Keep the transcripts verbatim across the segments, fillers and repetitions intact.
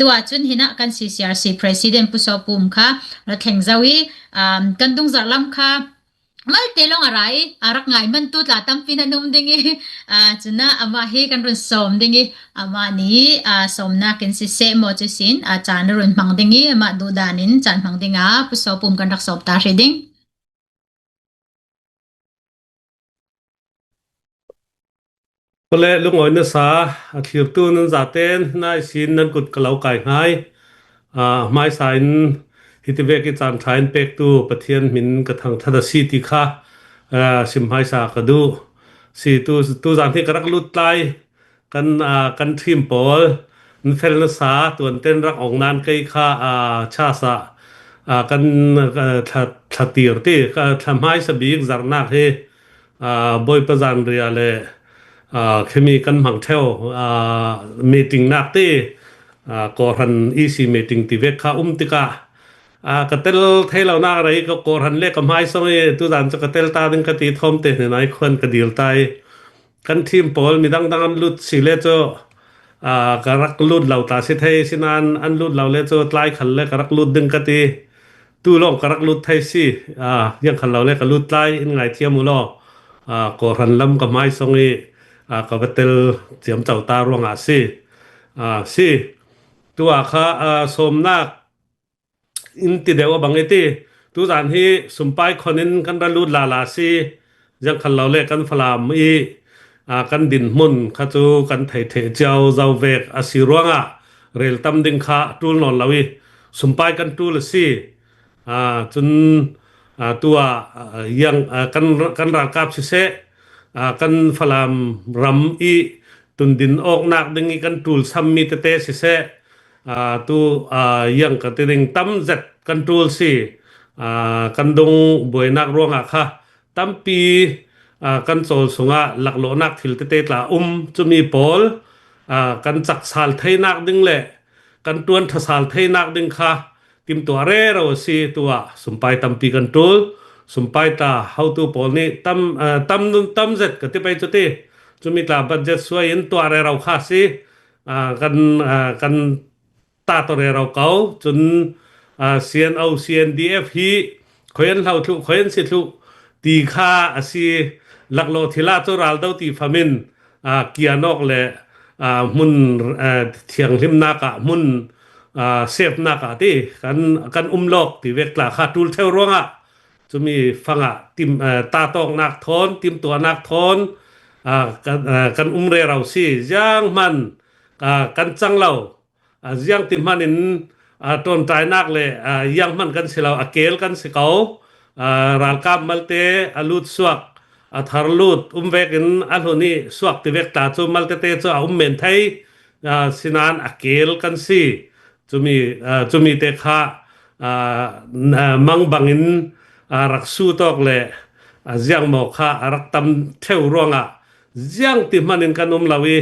Tua cun hinah kan C C R C President Pu Sawpum kha ra thleng zo i, um, kan dungzarh lam kha malte lawng a ra i, a rak ngai man tu tla tampi nan um ding i, aa, cunah amah hi kan run sawm ding i, amah nih, aa, sawmnak in siseh maw cu sin, aa, caan a run hmang ding i, amah duhdan in caan hmang ding ah Pu Sawpum kan rak sawm ta hrih ding. Khuale lungawi na sa, a thlirtu nan zaten, hna ihsin nan kut ka lo kai hngai. Aa, hmaisa in hitivek i caan ṭha in pektu Pathian hmin ka thangṭhat a si ti kha, aa, sim hmaisa ka duh. Si tu, tuzan hi ka rak lut lai. Kan, aa, kan ṭhim pawl, an fel nasa, tuanten rak ong nan kei kha, aa, chasa, aa, kan, aa, thla, thla tir ti, ka thla hmaisa bik zarhnak hi, aa, Bawipa zanria le, aa, khimi kan hmang ṭheu, aa, meeting nak ti, aa, kawhhran E C meeting ti vek kha um tikah, aa, ka tel thei lo nak rei ka kawhhran le ka hmaisawng i tuzan cu ka tel ta ding ka ti thawm te hnen ai khuan ka dil ta i kan ṭhim pawl midang dang an lut si le cu, aa, ka rak lut lo ta si thei, sinain an lut lo le cu tlai khal le ka rak lut ding ka ti. Tu lawng ka rak lut thei si, aa, ziang khal lo le ka lut lai in ngaithiam u law, aa, kawhhran lam ka hmaisawng i, aa, ka va tel ciamco ta ruangah si, aa, si. Tuah kha, aa, sawmnak in ti deuh a bang i ti. Tuzan hi sumpai khon in kan ra lut lala si, ziang khal lo le kan Falam i, aa, kan dinhmun kha cu kan thei ṭheh cio zo vek a si ruangah rel tam ding kha ṭul nawn lo i sumpai kan ṭul a si. Aa, cun, aa, tuah, aa, ziang, aa, kan, kan ralkap siseh, aa, kan Falam ram i tundin awknak ding i kan ṭul sammi tete siseh, aa, tu, aa, ziang ka ti ding tam zet kan ṭul si, aa, kan dung buainak ruangah kha tampi, aa, kan cawl sungah laklawhnak thil tete tla um, cumi pawl, aa, kan cak sal theinak ding le kan ṭuan ṭha sal theinak ding kha timtuah rero a si. Tuah sumpai tampi kan ṭul, sumpai tla hotu pawl nih tam, aa, tam, tam zet ka ti pei cu ti. Cumi tla budget suai in tuah rero kha a si. Aa, kan, aa, kan ta tawh rero ko. Cun, aa, C N O, C N D F hi khoi an hlo thluh, khoi an si thluh ti kha a si. Laklawh thil ah cu ral do ti fam in, aa, kian awk le, aa, hmun, aa, thianghlimnak ah, hmun, aa, safenak ah ti kan, kan um lawk ti vek tla kha ṭul ṭheu ruangah cumi fangah tim, aa, tatawknak thawn, timtuahnak thawn, aa, kan, aa, kan um rero si. Zianghman, aa, kan cang lo. Aa, ziang ti hman in, aa, ṭawnṭainak le, aa, ziang hman kan si lo, a keel kan si ko. Aa, ralkap malte a lut suak, a thar lut um vekin a hlun i suak ti vek tla cu malte te cu a um men thei, aa, sinain a keel kan si. Cumi, aa, cumi te kha, aa, n-, aa, mang bangin, aa, rak su tawk le, aa, ziang maw kha a rak tam ṭheu ruangah ziang ti hman in kan um lo i,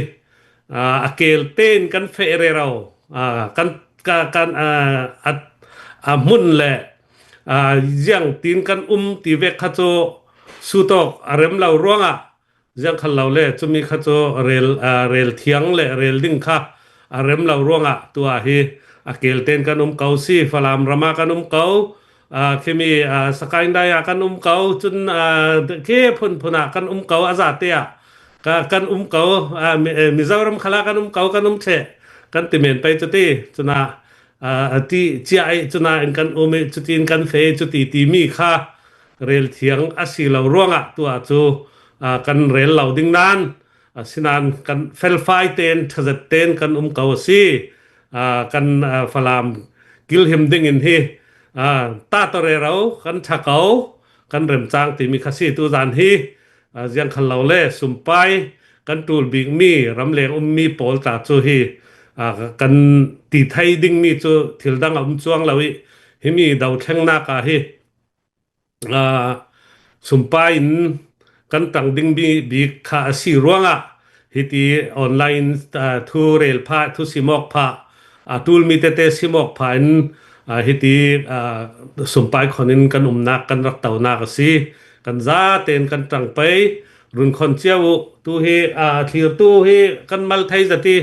aa, a keel tein kan feh rero, aa, kan, ka, kan, aa, a, a hmun le, aa, ziang tin kan um ti vek kha cu su tawk a rem lo ruangah ziang khal lo le cumi kha cu rel, aa, rel thiang le rel ding kha a rem lo ruangah tuah hi a keel tein kan um ko si. Falam ram ah kan um ko, aa, khimi, aa, Sakaing Dai ah kan um ko, cun, aa, khi phunphun ah kan um ko, a zate ah ka, kan um ko, aa, Mi-, eh, Mizoram khal ah kan um ko, kan um ṭheh, kan ti men pei cu ti. Cun ah, aa, a ti cia i cun ah in kan um i cutin kan feh i cuti timi kha rel thiang a si lo ruangah tuah cu, aa, kan rel lo ding nan, asinain kan felfai tein, ṭhazet tein kan um ko a si. Aa, kan, aa, Falam kilhim ding in hi, aa, ta tawh rero kan ṭha ko, kan remcang timi kha si. Tuzan hi, aa, ziang khal lo le sumpai kan ṭul bikmi, ramleng ummi pawl tla cu hi, aa, kan ti thei dingmi cu thil dang a um cuang lo i, himi dothlengnak ah hi, aa, sumpai in kan ṭang ding bi-, bik kha a si ruangah hiti online, aa, thu rel phah, thu sim awk phah, aa, ṭulmi tete sim awk phah in, aa, hiti, aa, sumpai khon in kan umnak kan rak tonak a si. Kan zaten kan ṭang pei, run khon cio uh. Tu hi, aa, thlirtu hi kan mal thei zat i,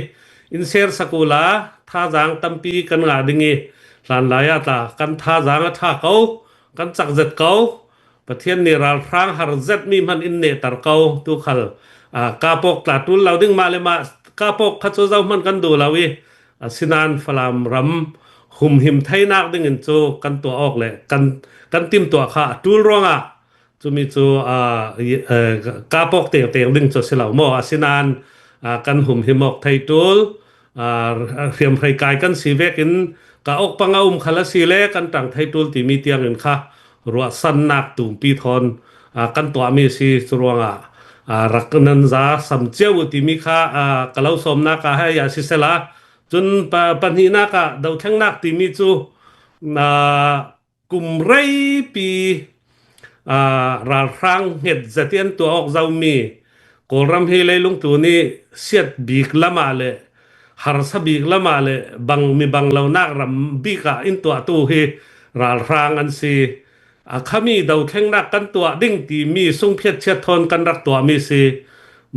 in share sak uhla, thazaang tampi kan ngah ding hi. Hlanlai ah tla kan thazaang a ṭha ko, kan cak zet ko, Pathian nih ralhrang har zet mi hman in nehter ko, tu khal, aa, kap awk tla ṭul lo ding mah le mah, kap awk kha cu zohman kan duh lo hi. Asinain Falam ram humhim theinak dingin cu kan tuah awk le kan, kan timhtuah kha a ṭul ruangah, cumi cu, aa, i, aa, kap awk tengteng ding cu a si lo maw? Asinain, aa, kan humhim awk thei ṭul, aa, hriamhrei kai kan si vekin ka awk pang a um khal a si le kan ṭang thei ṭul timi tiangin kha ruahsannak tumpi thawn, aa, kan tuahmi a si. Cu ruangah, aa, rak nan za sam cio uh timi kha, aa, ka lo sawmnak ah hei a si sela, cun pa-, pahnihnak ah dothlennak timi cu, aa, kum reipi, aa, ralhrang hnget zet in tuah awk zomi Kawlram hi leilung tlun i siat bik lamah le harsa bik lamah le bang mi bang lonak ram bik ah in tuahtu hi ralhrang an si. A khami dothlennak kan tuah ding timi sungphiat chiat thawn kan rak tuahmi si.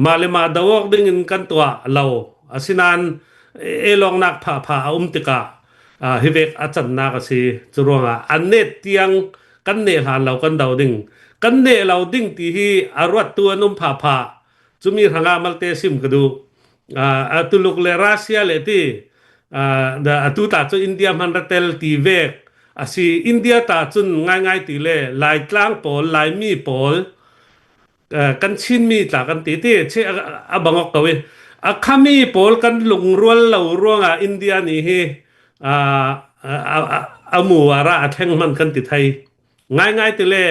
Mah le mah do awk dingin kan tuah lo. Asinain e-, elawknak phahphah a um tikah, aa, hi vek a cannak a si. Cu ruangah a net tiang kan neh hlan lo kan do ding. Kan neh lo ding ti hi a ruattu an um phahphah. Cumi hrangah malte sim ka duh. Aa, a Tuluk le Russia le ti, aa, da, atu ta cu India hman ra tel ti vek a si. India ta cun ngaingai ti le Laitlang pawl, Laimi pawl, aa, kan Chinmi tla kan ti ti, chi a, a bang awk ko i. A khami pawl kan lungrual lo ruangah India nih hi, aa, a, a, a, a mu a ra a thleng hman kan ti thei. Ngaingai ti le,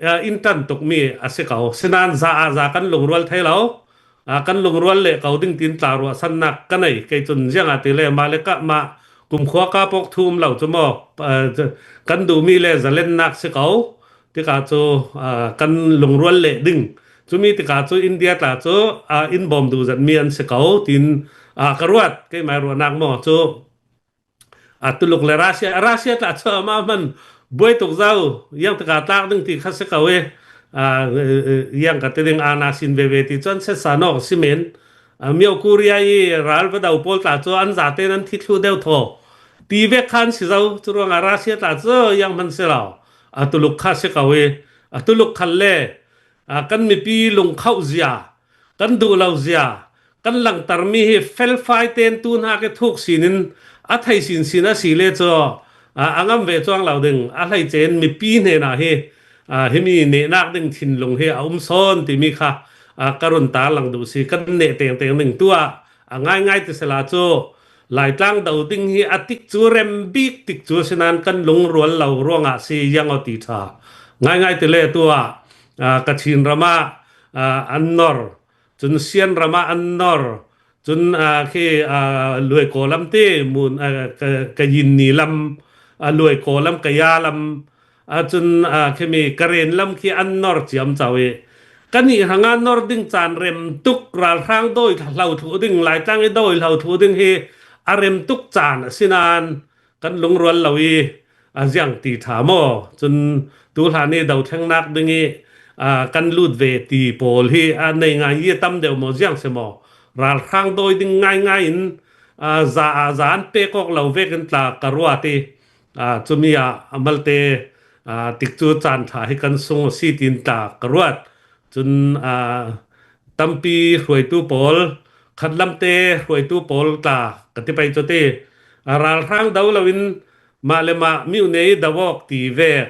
aa, in ṭan tukmi a si ko. Sinain za ah za kan lungrual thei lo. Aa, kan lungrual leh ko ding tiin tla ruahsannak ka nei. Kei cun ziangah ti le mah le kah mah kumkhua kap awk thu um lo cu maw, aa, kan duhmi le zalennak si ko. Tikah cu, aa, kan lungrual leh ding. Cumi tikah cu India tla cu, aa, in bawm duh zetmi an si ko, tiin, aa, ka ruat, keimah ruahnak maw cu, aa, Tuluk le Russia, Russia tla cu amah hman buai tuk zo, ziang tikah tlak ding ti kha si ko i, aa, ziang ka ti ding, aa, na sin veve ti cu an sesa nawk si men. Aa, Myo Korea i ral va do pawl tla cu an zatein an thi thluh deuh thaw ti vek kha an si zo. Cu ruangah Russia tla cu ziang hman si lo. Aa, Tuluk kha si ko i, aa, Tuluk khal le, aa, kan mipi lungkhauh zia, kan duh lo zia, kan langtermi hi felfai tein tu hna ke thuk sinin a thei sinsin a si le cu, aa, a ngam ve cuang lo ding, a hleice in mipi hnenah hi, aa, himi nehnak ding thinlung hi a um sawn timi kha, aa, ka run tarlang duh si. Kan neh tengteng ding tu ah, a ngaingai ti sela cu Laitlang do ding hi a tikcu rem bik tikcu sinain kan lungrual lo ruangah si, ziang aw ti ṭha. Ngaingai ti le tu ah, aa, Kachin ramah, aa, an nor, cun Sian ramah an nor, cun, aa, khi, aa, Luaikaw lam ti mun, aa, ka, ka yin ni lam, aa, Luaikaw lam, ka ya lam, aa, cun, aa, khimi Karen lam khi an nor ciamco i, kannih hrangah nor ding caan rem tuk, ralhrang dawi hlo thluh ding, Laitlang i dawi hlo thluh ding hi a rem tuk caan a si nain kan lungrual lo i, a ziang ti ṭha maw? Cun tu hlan i dothlennak ding i, aa, kan lut ve ti pawl hi a nei ngai i a tam deuh maw, ziang si maw? Ralhrang dawi ding ngaingai in, aa, za ah za an pek awk lo vekin tla ka ruat i, aa, cumi ah a malte, aa, tikcu caan ṭha hi kan sung a si tiin tla ka ruat. Cun, aa, tampi hruaitu pawl, khatlamte hruaitu pawl tla ka ti pei cu ti, aa, ralhrang do loin mah le mah miuhne i do awk ti vek,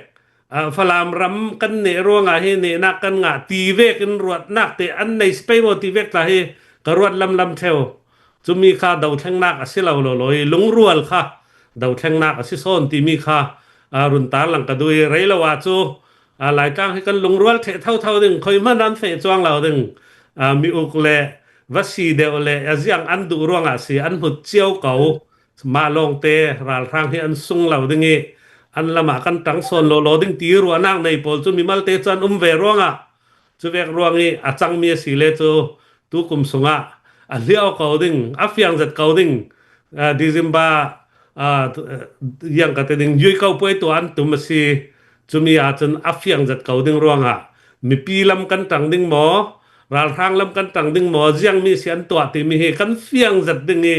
aa, Falam ram kan neh ruangah hi nehnak kan ngah ti vekin ruatnak te an nei si pei maw ti vek tla hi ka ruat lamlam ṭheu. Cumi kha dothlennak a si lo lawlaw i lungrual kha dothlennak a si sawn timi kha, aa, run tarlang ka duh i, rei lo ah cu, aa, Laitlang hi kan lungrual ṭheh thotho ding, khui hmanh an feh cuang lo ding, aa, mi uk le va si deuh le a ziang an duh ruangah si, an hmut cio ko. Mah lawngte ralhrang hi an sung lo ding i an lamah kan ṭang sawn lawlaw ding ti ruahnak nei pawl cu mimalte cu an um ve ruangah, cuvek ruang i a cangmi a si le cu tu kum sungah a hliau ko ding, a fiang zet ko ding, aa, December, aa, ziang ka ti ding, yui ko puai tu an tum a si. Cumi ahcun a fiang zet ko ding ruangah mipi lam kan ṭang ding maw? ralhrang lam kan tang ding maw, ziang mi si an tuah timi hi kan fiang zet ding i,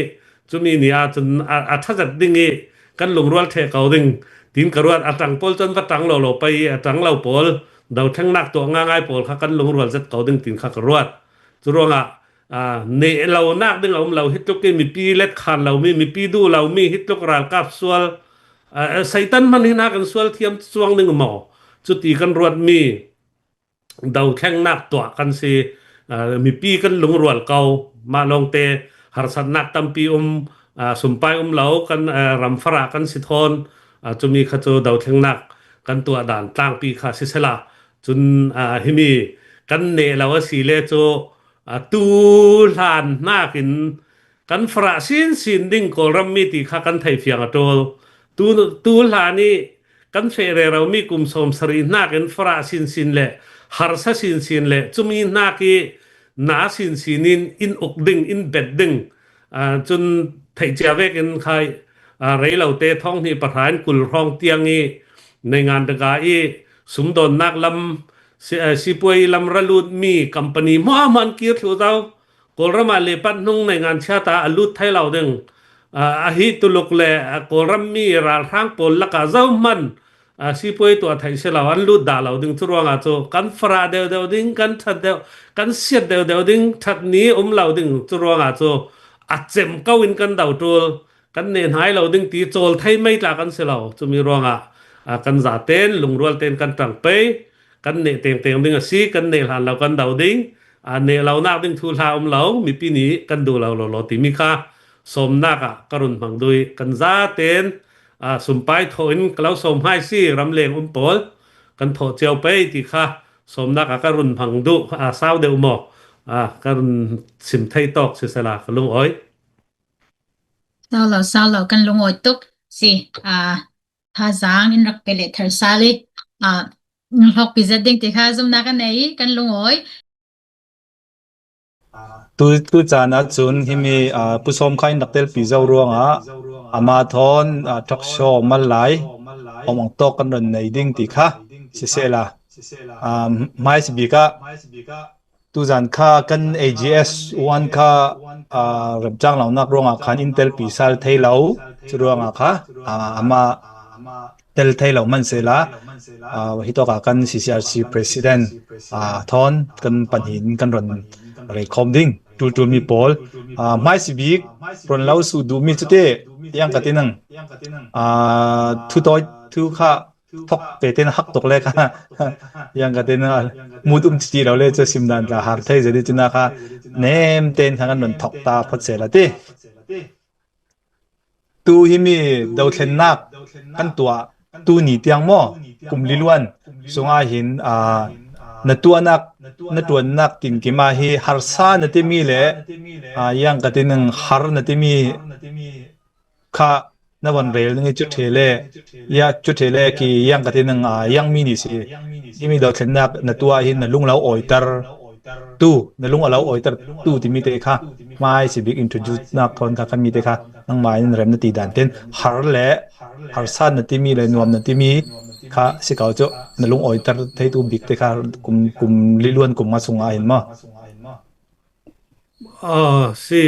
cumi ni ah cun a, a ṭha zet ding i kan lungrual ṭheh ko ding, tin ka ruat. A tang pawl cun va tang lo lo pei i, a tang lo pawl, dothlengnak tuah ngaingai pawl kha kan lungrual zet ko ding, tin kha ka ruat. Curuangah, aa, neh lonak ding a um lo, hi tluk i mipi let khan lomi, mipi duh lomi, hi tluk ralkap sual, aa, Satan hman hi nakin sual thiam cuang ding maw? Cuti kan ruatmi dothlengnak tuah kan si, aa, mipi kan lungrual ko, mah lawngte harsatnak tampi um, aa, sumpai um lo, kan, aa, ram farah kan si thawn, aa, cumi kha cu dothlengnak kan tuah dan tlangpi kha sisela, cun, aa, himi kan neh lo a si le cu, aa, tu hlan hnakin kan farah sinsin ding Kawlram mi ti kha kan thei fiang a ṭul. Tu, tu hlan i kan feh rero mi kum sawm sarih hnakin farah sinsin le harsa sinsin le cumi hnak i na sinsin in in uk ding, in bet ding. Aa, cun theih cia vekin khai, aa, rei lote thawng hnih pahra in kul hrawng tiang i naingan daga i sumdawnnak lam, si-, aa, sipuai lam ra lut mi company hmuahhmuah an kir thluh zo. Kawlram ah lepat hnung naingan chiat ah a lut thei lo ding. Aa, ahi tuluk le, aa, Kawlram mi ralhrang pawl lakah zohman, aa, sipuai tuah theih si lo, an lut dah lo ding. Curuangah cu kan farah deuhdeuh ding, kan ṭhat deuh, kan siat deuhdeuh ding, ṭhat ni um lo ding. Curuangah cu a cem ko in kan do ṭul, kan neh hnai lo ding ti cawl thei mai tla kan si lo. Cumi ruangah, aa, kan zaten lungrual tein kan ṭang pei, kan neh tengteng ding a si, kan neh hlan lo kan do ding, aa, neh lonak ding thuhla um lo, mipi nih kan duh lo lo law timi kha sawmnak ah ka run hmang duh i kan zaten, aa, sumpai thawh in ka lo sawm hmai si, ramleng um pawl kan thawh cio pei ti kha sawmnak ah ka run hmang duh, aa, sau deuh maw? Aa, ka run sim thei tawk sisela ka lungawi. Sau lo, sau lo, kan lungawi tuk si. Aa, thazaang in rak pe le tharsal i, aa, hlawkpi zet ding ti kha zumnak a nei i kan lungawi. Tu, tu caan ah cun himi, aa, Pu Sawm kha in rak telpi zo ruangah amah thawn, aa, talk show mal lai awng awng tawk kan run nei ding ti kha sisela, aa, hmaisabik ah tuzan kha kan A G S one kha, aa, remcang lonak ruangah khan in telpi sal thei lo. Curuangah kha, aa, amah tel thei lo hman sela, aa, hitawkah kan C C R C president, aa, thawn kan pahnih in kan run rei khawm ding. Ṭulṭul mi pawl, aa, hmaisabik run lo suh duhmi cu te, tiang ka ti nang, aa, thu tawi, thu kha thok pe tein a hak tuk le kha, yang ka tein a mut um ti lo le cu sim dan tla har thei zet i cun a kha nem tein kha kan run thok ta phawt sela ti. Tu himi dothlennak kan tuah tu ni tiang maw? Kum liluan sungah hin, aa, na tuahnak, na ṭuannak tinkim ah hi harsa na timi le, aa, yang ka tein har na timi kha na von rel ning i cu ṭhe le, ya cu ṭhe le ki yang ka ti ning, aa, yang mi ni si. Himi dothlennak na tuah hin na lung lo awiter tu, na lung a lo awiter tu timi te kha hmaisabik introduce nak thawn kha kan mi te kha nangmah in rem na ti dan ten har le harsa na timi le nuam na timi kha si ko cu na lung awiter thei tu bik te kha kum, kum liluan kum nga sungah hin maw? Aw, si.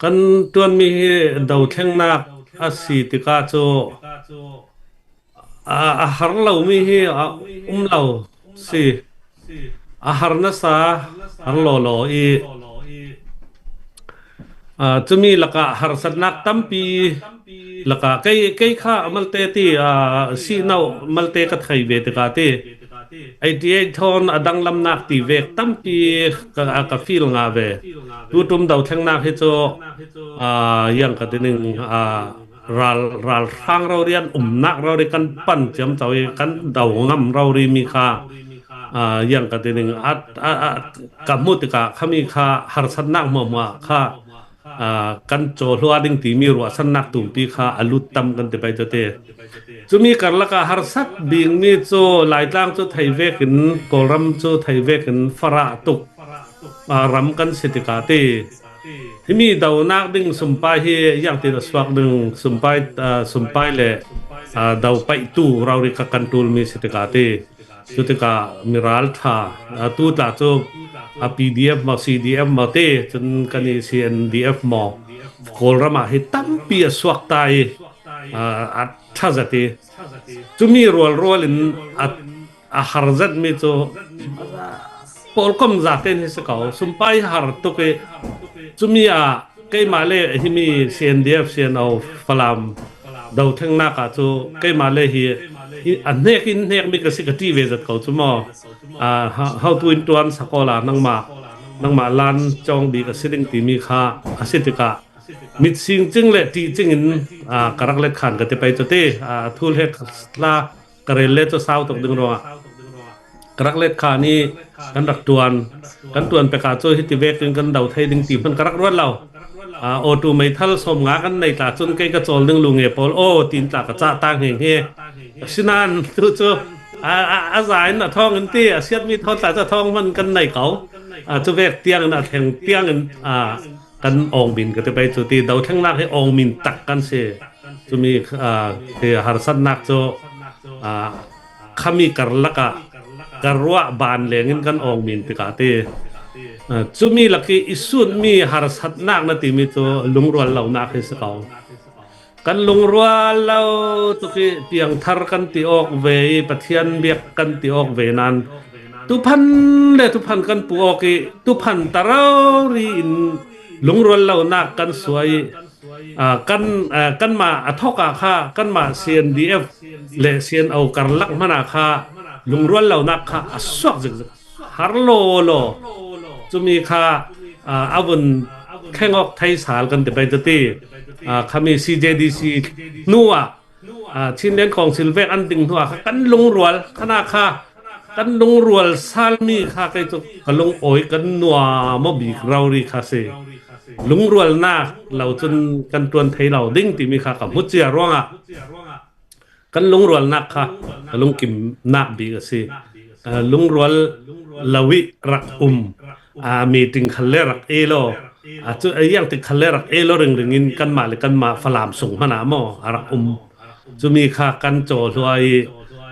Kan ṭuanmi hi dothlengnak a si tikah cu, a, a har lomi hi a um lo si. A har nasa, har lawlaw i, a, cumi lakah harsatnak tampi lakah kei, kei kha malte ti, a, sihno malte ka thei ve tikah ti. Eighty eight thawn a danglamnak ti vek tampi ka, ka feel ngah ve. Tuṭum dothlengnak hi cu, aa, yang ka ti ning, aa, ral, ralhrang rori an umnak rori kan pan ciamco i kan do ngam rori mi kha, aa, yang ka ti ning a, a, a, ka hmuh tikah khami kha harsatnak hmuahhmuah kha, aa, kan cawhlua ding timi ruahsannak tumpi kha a lut tam kan ti pei tete. Cumi karlak ah harsat dingmi cu Laitlang cu thei vekin, Kawlram cu thei vekin farah tuk, aa, ram kan si tikah ti. Himi donak ding sumpai hi ziangtin a suak ding sumpai, aa, sumpai le, aa, do paihtu rori kha kan ṭulmi si tikah ti. Cutikah miral ṭha, aa, tu tla cu a P D F maw, C D F maw te, cun kan i C N D F maw, Kawlram ah hi tampi a suak ta i, aa, a ṭha zet i, cumi rualrual in a, a har zetmi cu pawlkom zate in hi si ko, sumpai har tuk i, cumi ah keimah le himi C N D F, C N O, Falam dothlengnak ah cu keimah le hi i, a hnek in hnekmi ka si ka ṭih ve zet ko cu maw? Aa, ho-, hotu in ṭuan sak awla nangmah, nangmah lan cawng bik a si ding timi kha a si tikah mit sing cing le ṭih cing in, aa, ka rak let khan ka ti pei cu ti, aa, a thul he hla ka rel le cu sau tuk ding ruangah ka rak let khan i kan rak ṭuan, kan ṭuan pek ah cu hiti vekin kan do thei ding ti hman ka rak ruat lo. Aa, awtu meithal sawmnga kan nei tla cun kei ka cawl ding lu nge pawl aw, tiin tla ka cah ta hnge hnge. Asinain tu cu, aa, a, a za in a thawng in ti, a siatmi thawn tla cu a thawng hman kan nei ko. Aa, cu vek tiang in a thleng tiang in, aa, kan awngmin ka ti pei cu ti, dothlengnak hi awngmin tak kan si. Cumi, aa, hi harsatnak cu, aa, khami karlak ah ka ruah ban leng in kan awngmin tikah ti. Aa, cumi lak i i sunmi harsatnak na timi cu lungrual lonak hi si ko. Kan lungrual lo tuk i piangthar kan ti awk ve i Pathian biak kan ti awk ve nan tuphan le tuphan kan pu awk i tuphan ta rori in lungrual lonak kan suai i, aa, kan, aa, kanmah a thawk ah kha kanmah C N D F le C N O karlak hmanh ah kha lungrual lonak kha a suak zikzik, har lawlaw. Cumi kha, aa, a vun thleng awk thei sal kan ti pei ti. Aa, khami C J D C hnu ah, aa, Chinland Council vek an ding hnu ah kha kan lungrual, khan ah kha kan lungrual salmi kha kei cu ka lungawi kan nuam aw bik rori kha si. Lungrualnak lo cun kan ṭuan thei lo ding timi kha ka hmu cia ruangah kan lungrualnak kha ka lungkimnak bik a si. Aa, lungrual lo i rak um, aa, meeting khal le rak ei law, aa, cu, aa, ziangtik khal le rak ei law ringring in kanmah le kanmah Falam sung hmanh ah maw a rak um. Cumi kha kan cawhluai i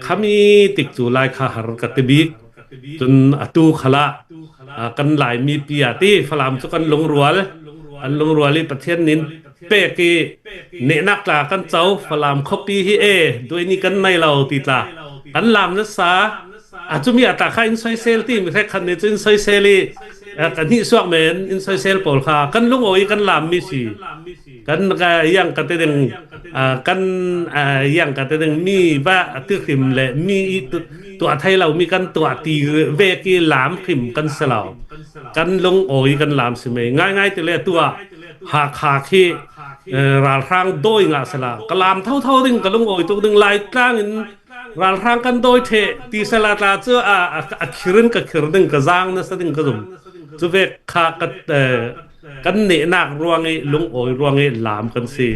khami tik cu lai kha har ka ti bik. Cun atu khalah, aa, kan Laimi pi ah ti Falam cu kan lungrual, kan lungrual i Pathian nin pek i nehnak tla kan co, Falam khuapi hi e, duai ni kan nei lo ti tla kan lam nasa. A cumi ah tla kha in soisel ti mi hrekkhat nih cu in soisel i, aa, kan hnih suak men in soisel pawl kha kan lungawi kan lammi si. Kan ka, yang ka ti ding, aa, kan, aa, yang ka ti ding mi va a ti hrim le mi i tu-, tuah thei lo mi kan tuah ti vek i lam hrim kan si lo. Kan lungawi kan lam si mei. Ngaingai ti le tuah Hakha khi, ee, ralhrang dawi ngah sala ka lam thotho ding, ka lungawi tuk ding, Laitlang in ralhrang kan dawi ṭheh ti sala tla cu a, a, a khir in ka khir ding, ka zang nasa ding ka zum. Cu vek kha ka, ee, kan nehnak ruang i lungawi ruang i lam kan si.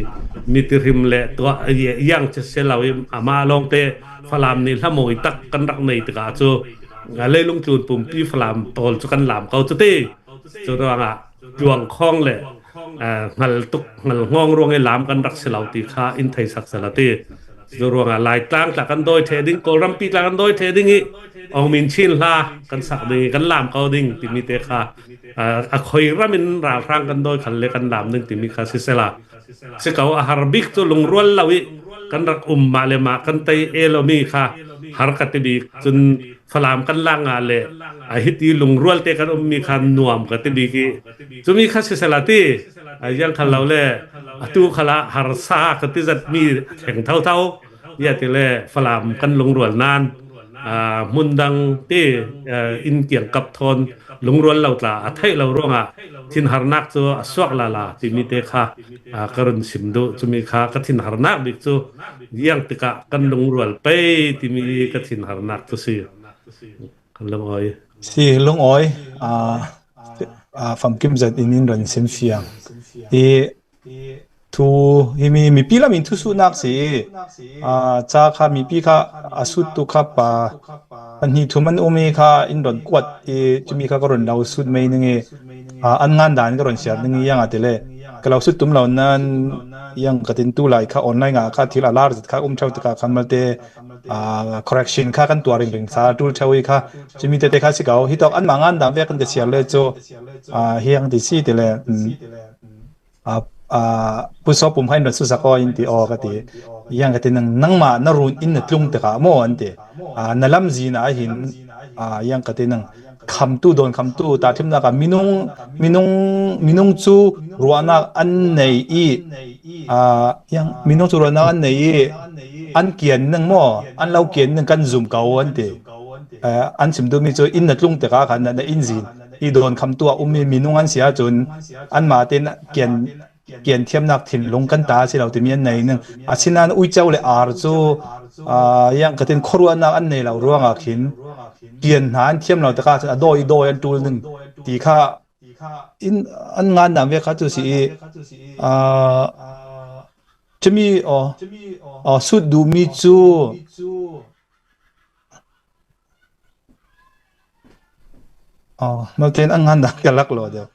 Mi ti hrim le tuah, ee, yang ci si lo i amah lawngte Falam nih hlamawi tak kan rak nei tikah cu, aa, leilung tlun pumpi Falam pawl cu kan lam ko cu ti. Cu ruangah tluang khawng le, aa, hngal tuk, hngal ngawng ruang i lam kan rak si lo ti kha in theisak sala ti. Cu ruangah Laitlang tla kan dawi ṭheh ding, Kawlrampi tla kan dawi ṭheh ding i awngmin chin hla kan sak ding i kan lam ko ding timi te kha, aa, a khoi ram in ralhrang kan dawi khal le kan lam ding timi kha sisela, si ko, a har bik cu lungrual lo i kan rak um mah le mah kan tei e lo mi kha har ka ti bik. Cun Falam kan lak ngah le, aa, hiti lungrual te kan ummi kha nuam ka ti bik i, cumi kha sisela ti, aa, ziang khal lo le, atu khalah harsa ka ti zetmi a thleng thotho, ziah ti le Falam kan lungrual nan, aa, hmun dang ti, aa, in kiangkap thawn lungrual lo tla a theih lo ruangah thinharnak cu a suak lala timi te kha, aa, ka run sim duh. Cumi kha ka thinharnak bik cu ziang tikah kan lungrual pei timi ka thinharnak cu si. Kan lungawi. Si lungawi, aa, aa, famkim zat in in run sim fiang. I thu himi mipi lam in thusuhnak si i, aa, ca kha mipi kha a sut tu kha pa pahnih thum an um i kha in run kuat i, cumi kha ka run lo sut mei ning i, aa, an ngan dan ka run siar ning i, ziang a ti le ka lo sut tum lo nan, yang ka tin tu lai kha online ah kha thil a lar zet kha um theu te kha khan malte, ah, correction kha kan tuah ringring sa tul theu i kha, chimi te te kha si kau hi tawk an ma ngan dam vek kan te sial le chu, ah, hiang ti si te le, um, ah, ah, pu so pum kha in ran su sa ko in ti aw ka ti, yang ka tin nang nangma na run in na tlung te kha maw an ti, ah, na lam zina a hin, ah, yang ka tin nang khamtu, dawn khamtu, ta thimnak ah minung, minung, minung cu ruahnak an nei i, aa, yang, minung cu ruahnak an nei i, an kian ning maw, an lo kian ning kan zum ko an ti. Aa, an sim duhmi cu inn na tlung tikah khan na, na inn zin i dawn khamtu a ummi minung an si ahcun anmah tein kian, kian thiamnak thinlung kan ta a si lo timi an nei ning. Asinain uico le ar cu, aa, yang ka tin khuaruahnak an nei lo ruangah khin kian hna an thiam lo tikah cun a dawi, dawi an ṭul ning ti kha in an ngan dam ve kha cu si i, aa, cumi, aw, aw, sut duhmi cu, aw, malte in an ngan dam ka lak lo deuh.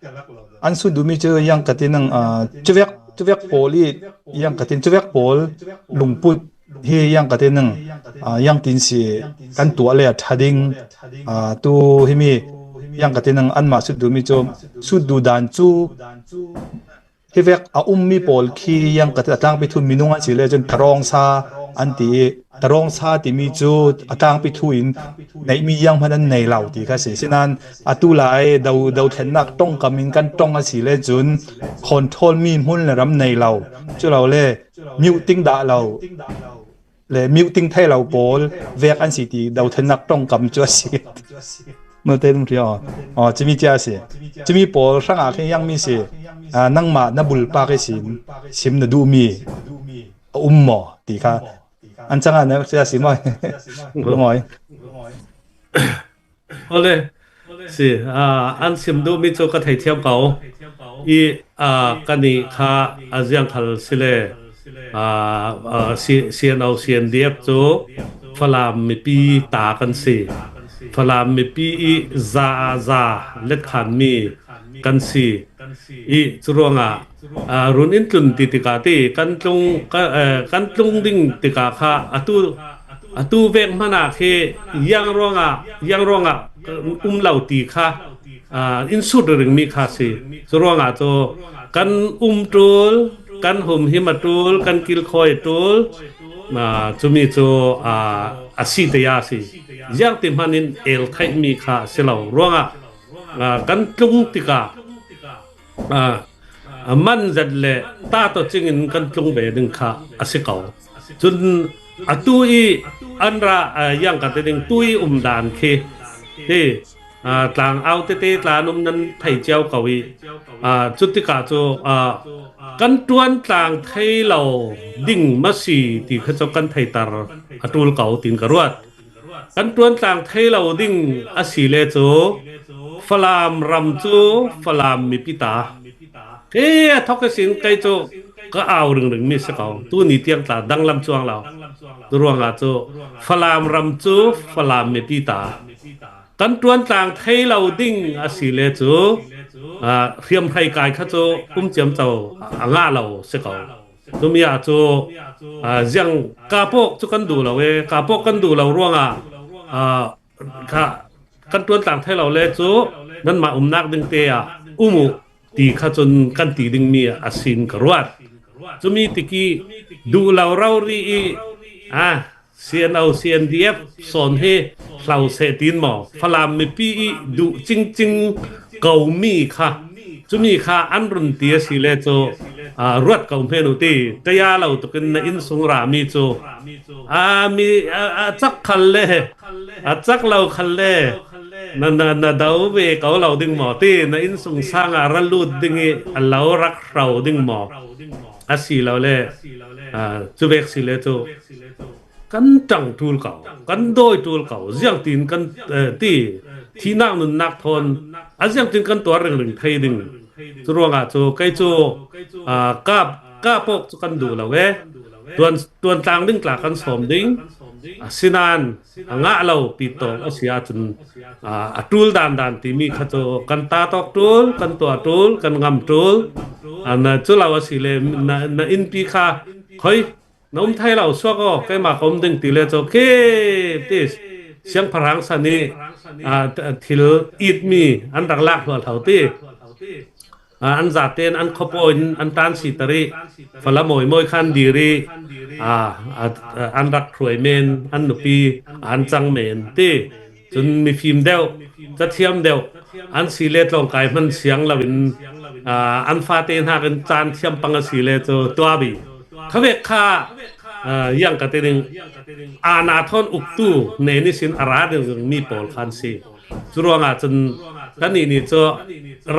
An sut duhmi cu yang ka tin nang, aa, cuvek, cuvek pawl i, yang ka tin cuvek pawl lungput hi yang ka tin nang, aa, yang tin si kan tuah le a ṭha ding, aa, tu himi yang ka tin nang anmah sut duhmi cu sut duh dan cu hi vek a ummi pawl khi yang ka tin a tlangpi thu minung an si le cun tarawngsa an ti i tarawngsa timi cu a tlangpi thu in neihmi yang hman an nei lo ti kha si. Sinan atu lai do, dothlennak ṭongkam in kan ṭong a si le cun control mi hmun le ram nei lo, cu lo le muting dah lo le muting thei lo pawl vek an si ti dothlennak ṭongkam cu a si. Malte lungri aw. Aw, cumi cia a si. Cumi pawl hrangah khin yang mi si. Aa, nangmah na bulpak ihsin sim na duhmi a um maw ti kha an cangah na cia a si maw? Lungawi. Awle, si, aa, an sim duhmi cu ka theithiam ko. I, aa, kanih kha a ziangkhal si le, aa, aa, C-, C N O, C N D F cu Falam mipi ta kan si. Falam mipi i za, za letkhanmi kan si. I curuangah, aa, run in tlun ti tikah ti kan tlung, ka, eh, kan tlung ding tikah kha atu, atu vek hmanah khi yang ruangah, yang ruangah um lo ti kha, aa, in sut ringmi kha si. Curuangah cu kan um ṭul, kan humhim a ṭul, kan kilkhawi a ṭul, aa, cumi cu, aa, a si te a si. Ziangti hman in el theihmi kha a si lo ruangah, aa, kan tlung tikah, aa, a man zat le ta tawh cingin kan tlung ve ding kha a si ko. Cun atu i an ra, aa, yang ka ti ding tu i um dan khi hi, aa, tlang au tete tla an um nan thei cio ko i, aa, cutikah cu, aa, kan ṭuan tlang thei lo ding maw si ti kha cu kan theiter a ṭul ko tiin ka ruat. Kan ṭuan tlang thei lo ding a si le cu Falam ram cu Falam mipi ta. Khi a thawk ihsin kei cu ka au ringring mi si ko. Tuni tiang tla danglam cuang lo. Curuangah cu Falam ram cu Falam mipi ta. Kan ṭuan tlang thei lo ding a si le cu, aa, hriamhrei kai kha cu um ciamco a ngah lo si ko. Cumi ah cu, aa, ziang kapawk cu kan duh lo e, kapawk kan duh lo ruangah, aa, kha kan ṭuan tlang thei lo le cu nanmah umnak ding te ah um uh ti kha cun kan ti dingmi a sin ka ruat. Cumi tik i duh lo rori i, aa, C N O, C N D F sawn hi hlo seh tiin maw? Falam mipi i duh cingcing komi kha, cumi kha an run ti a si le cu, aa, ruat ko hmanh u ti. Taya lo tukin na innsung rami cu, aa, mi, aa, a cak khal le, a cak lo khal le, na, na, na do ve ko lo ding maw ti, na innsung sang ah ra lut ding i a lo rak hro ding maw? A si lo le, aa, cu vek si le cu, kan ṭang ṭul ko, kan dawi ṭul ko, ziangtin kan, eh, ti, thihnak nunnak thawn a ziangtin kan tuar ringring thei ding. Curuangah cu kei cu, aa, ka, kapawk cu kan duh lo e. Tuan, ṭuan tlang ding tla kan sawm ding. A sinan a ngah lo pi tawng a si ahcun, a, a ṭul dandan timi kha cu kan ta tawk ṭul, kan tuah ṭul, kan ngam ṭul. A, na cu lo a si le na, na innpi kha khoi na um thei lo suak aw, keimah ka um ding ti le cu khi ti siangpahrang san i, a, t-, thil itmi an rak lak hluahhlo ti. A, an zaten an khuapaw in an ṭan si tar i, fala mawi mawi khan dir i, a, a, a, an rak hruai men, an nupi an cang men ti. Cun mifim deuh, cathiam deuh, an si le tlawngkai hman siang loin, a, an fate hnakin caan thiam pang a si le cu tuah bik. Khavek kha, a, yang ka ti ding, aana thawn uktu nen ihsin a ra dingmi pawl khan si. Curuangah cun kannih nih cu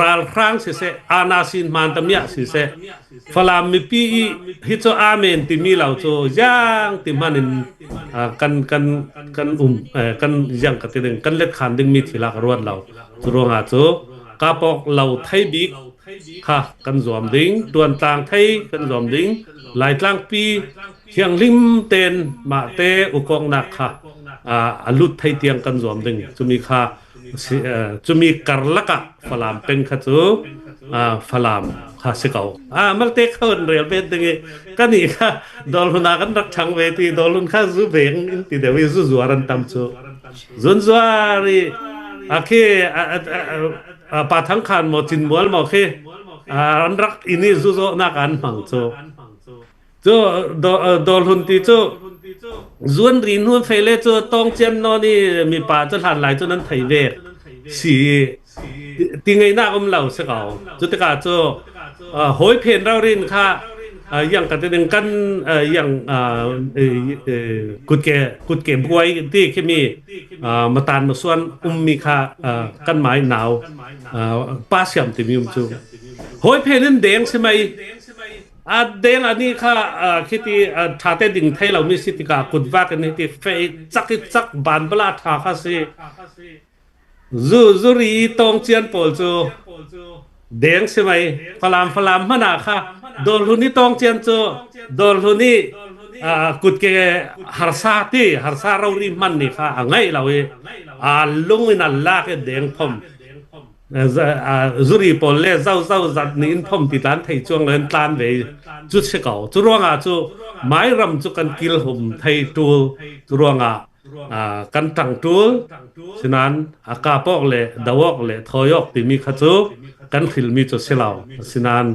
ralhrang siseh, aana sin hman tamiah siseh, Falam mipi i hi cu amen timi lo cu ziang ti hmanin, a, kan, kan, kan um, eh, kan ziang ka ti ding, kan let khan dingmi thil ah ka ruat lo. Curuangah cu kapok lo thei bik kha kan zuam ding, ṭuantlang thei kan zuam ding, Laitlangpi thianghlim ten mahte ukawknak kha, aa, a lut thei tiang kan zuam ding. Cumi kha si, aa, cumi karlak ah Falam peng kha cu, aa, Falam kha si ko. Aa, malte kha hun rel bet ding i, kannih kha Dawlhun ah kan rak ṭhang ve ti, Dawlhun kha zu veng in ti deuh i, zu zuar an tam cu. Zun zuar i, a khi, a, a, a, a, Pa Thang Khan maw, Cin Mual maw khi, a, an rak in i zu zawhnak an hmang cu. Cu Daw-, Dawlhun ti cu zuan ri hnu fei le cu Tawng Cian nawn i mipa cu hlan lai cu nan thei ve si i ti, ti ngeihnak um lo si ko. Cu tikah cu, aa, hawi phen rori in kha, aa, yang ka ti ding kan, aa, yang, aa, e, e, kutke, kutke buai ti khi mi, aa, matan masuan ummi kha, aa, kan mai nau, aa, Pa Siam timi um cu hawi phen in deng si mai. A deng a nih kha, aa, khiti, aa, ṭha te ding thei lo mi si tikah kutvak in hiti fei cak i cak ban bala ṭha kha si. Zu, zuri i Tawng Cian pawl cu deng si mai. Falam, Falam hmanh ah kha Dawlhun i Tawng Cian cu Dawlhun i, aa, kutke harsa ti, harsa rori hman nih kha a ngaih lo i, aa, lung in a lak i deng phom. Aa, za-, aa, zuri pawl le zau, zau zat nih in phom ti tlan thei cuang lo in tlan ve cu si ko. Cu ruangah cu mai ram cu kan kilhum thei ṭul. Cu ruangah, aa, kan ṭang ṭul. Sinan a kap awk le do awk le thawi awk timi kha cu kan hrilmi cu si lo. Sinan,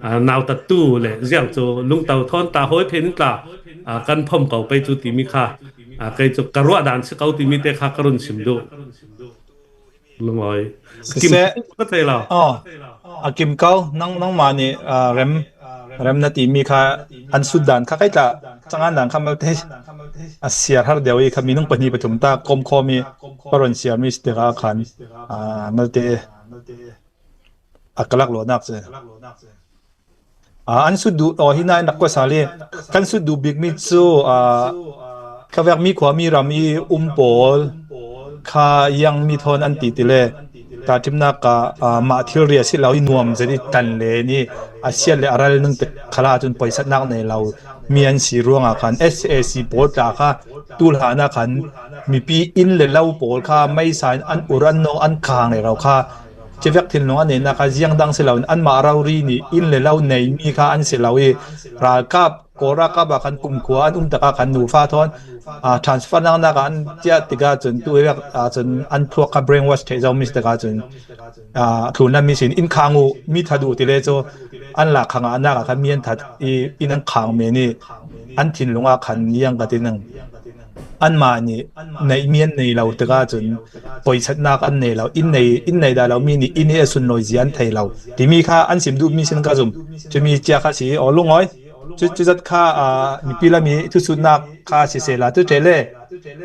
aa, nautattu le ziang cu lungto thawn tla hawi phen in tla, aa, kan phom ko pei cu timi kha, aa, kei cu ka ruah dan si ko timi te kha ka run sim duh. Lungawi. Siseh. Kim ka thei lo. Oh. A kim ko, nang, nangmah nih, ah, rem, rem na timi kha an sut dan kha kei tla, cangan dan kha malte a siar har deuh i kha minung pahnih pathum ta komkhawm i paron siarmi si tikah khan, ah, malte a kalak luatnak si. Aa, an sut duh, aw, hi nain rak kua sal i kan sut duh bikmi cu, aa, khavek mi khuami ram i um pawl kha iangmi thawn an ti ti le, tahṭhimnak ah, aa, mah thilri a si lo i nuam zet i tan len i a siat le a ral ning te khalah cun poisatnak nei lo mi an si ruangah khan S A C pawl tla kha tu hlan ah khan mipi inn le lo pawl kha meisa in an ur an nawng an khang le lo kha Civek thinlung an neihnak kha ziang dang si loin anmah rori nih inn le lo neimi kha an si lo i, ralkap, Kawl ralkap ah khan kumkhua an um tikah khan nufa thawn, aa, transfer naknak ah an ciah tikah cun tu vek, aa, cun an thluak kha brainwash theih zo mi si tikah cun, aa, thlunlam mi sin in khang uh mi that uh ti le cu an lak kha ngahnak ah khan mi an that i, in an khang men i an thinlung ah khan ziang ka ti ning. Anmah nih neihmi an nei lo tikah cun poisatnak an nei lo, in nei, in nei dah lo mi nih in i a sunlawi zia an thei lo timi kha an sim duhmi sin ka zum. Cumi cia kha si aw lungawi. Cu, cuzat kha, aa, mipi lam i thusutnak kha sisehla, cu ṭheh le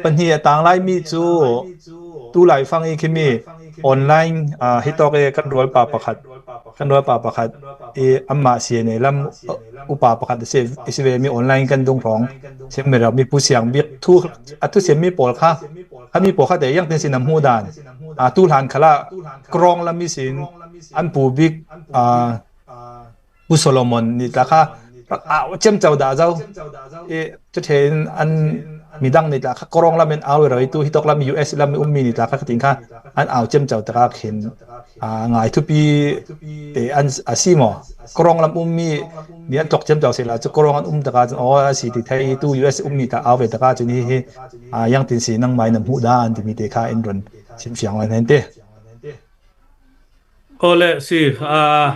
pahnih a tang lai mi cu tu laifang i khimi online, aa, hitawk i kan rualpa pakhat, kan rualpa pakhat i amah C N A lam upa pakhat a si, a si ve mi online kan dung hrawng simi rau mi Pu Siang Bik thu, a thusiam mi pawl kha, kha mi pawl kha te iang tin sin a hmuh dan, aa, tu hlan khalah Krawng lam i sin an Pu Bik, aa, Pu Solomon nih tla kha rak au ciamco dah zo i, cu ṭhen an midang ni tla kha kawrawng lam in au rero i tu hi tawk lam US lam i um mi ni tla kha ka ting kha an au ciamco taka khin, a, ngai thupi te an a si maw? Kawrawng lam um mi ni an tawk ciamco sela cu kawrawng an um taka cun aw a si ti thei i tu US um mi tla au ve taka cun hi hi, a, yang tin si nangmai na hmuh dan timi te kha in run chim fiang an hen te. Awle si, a,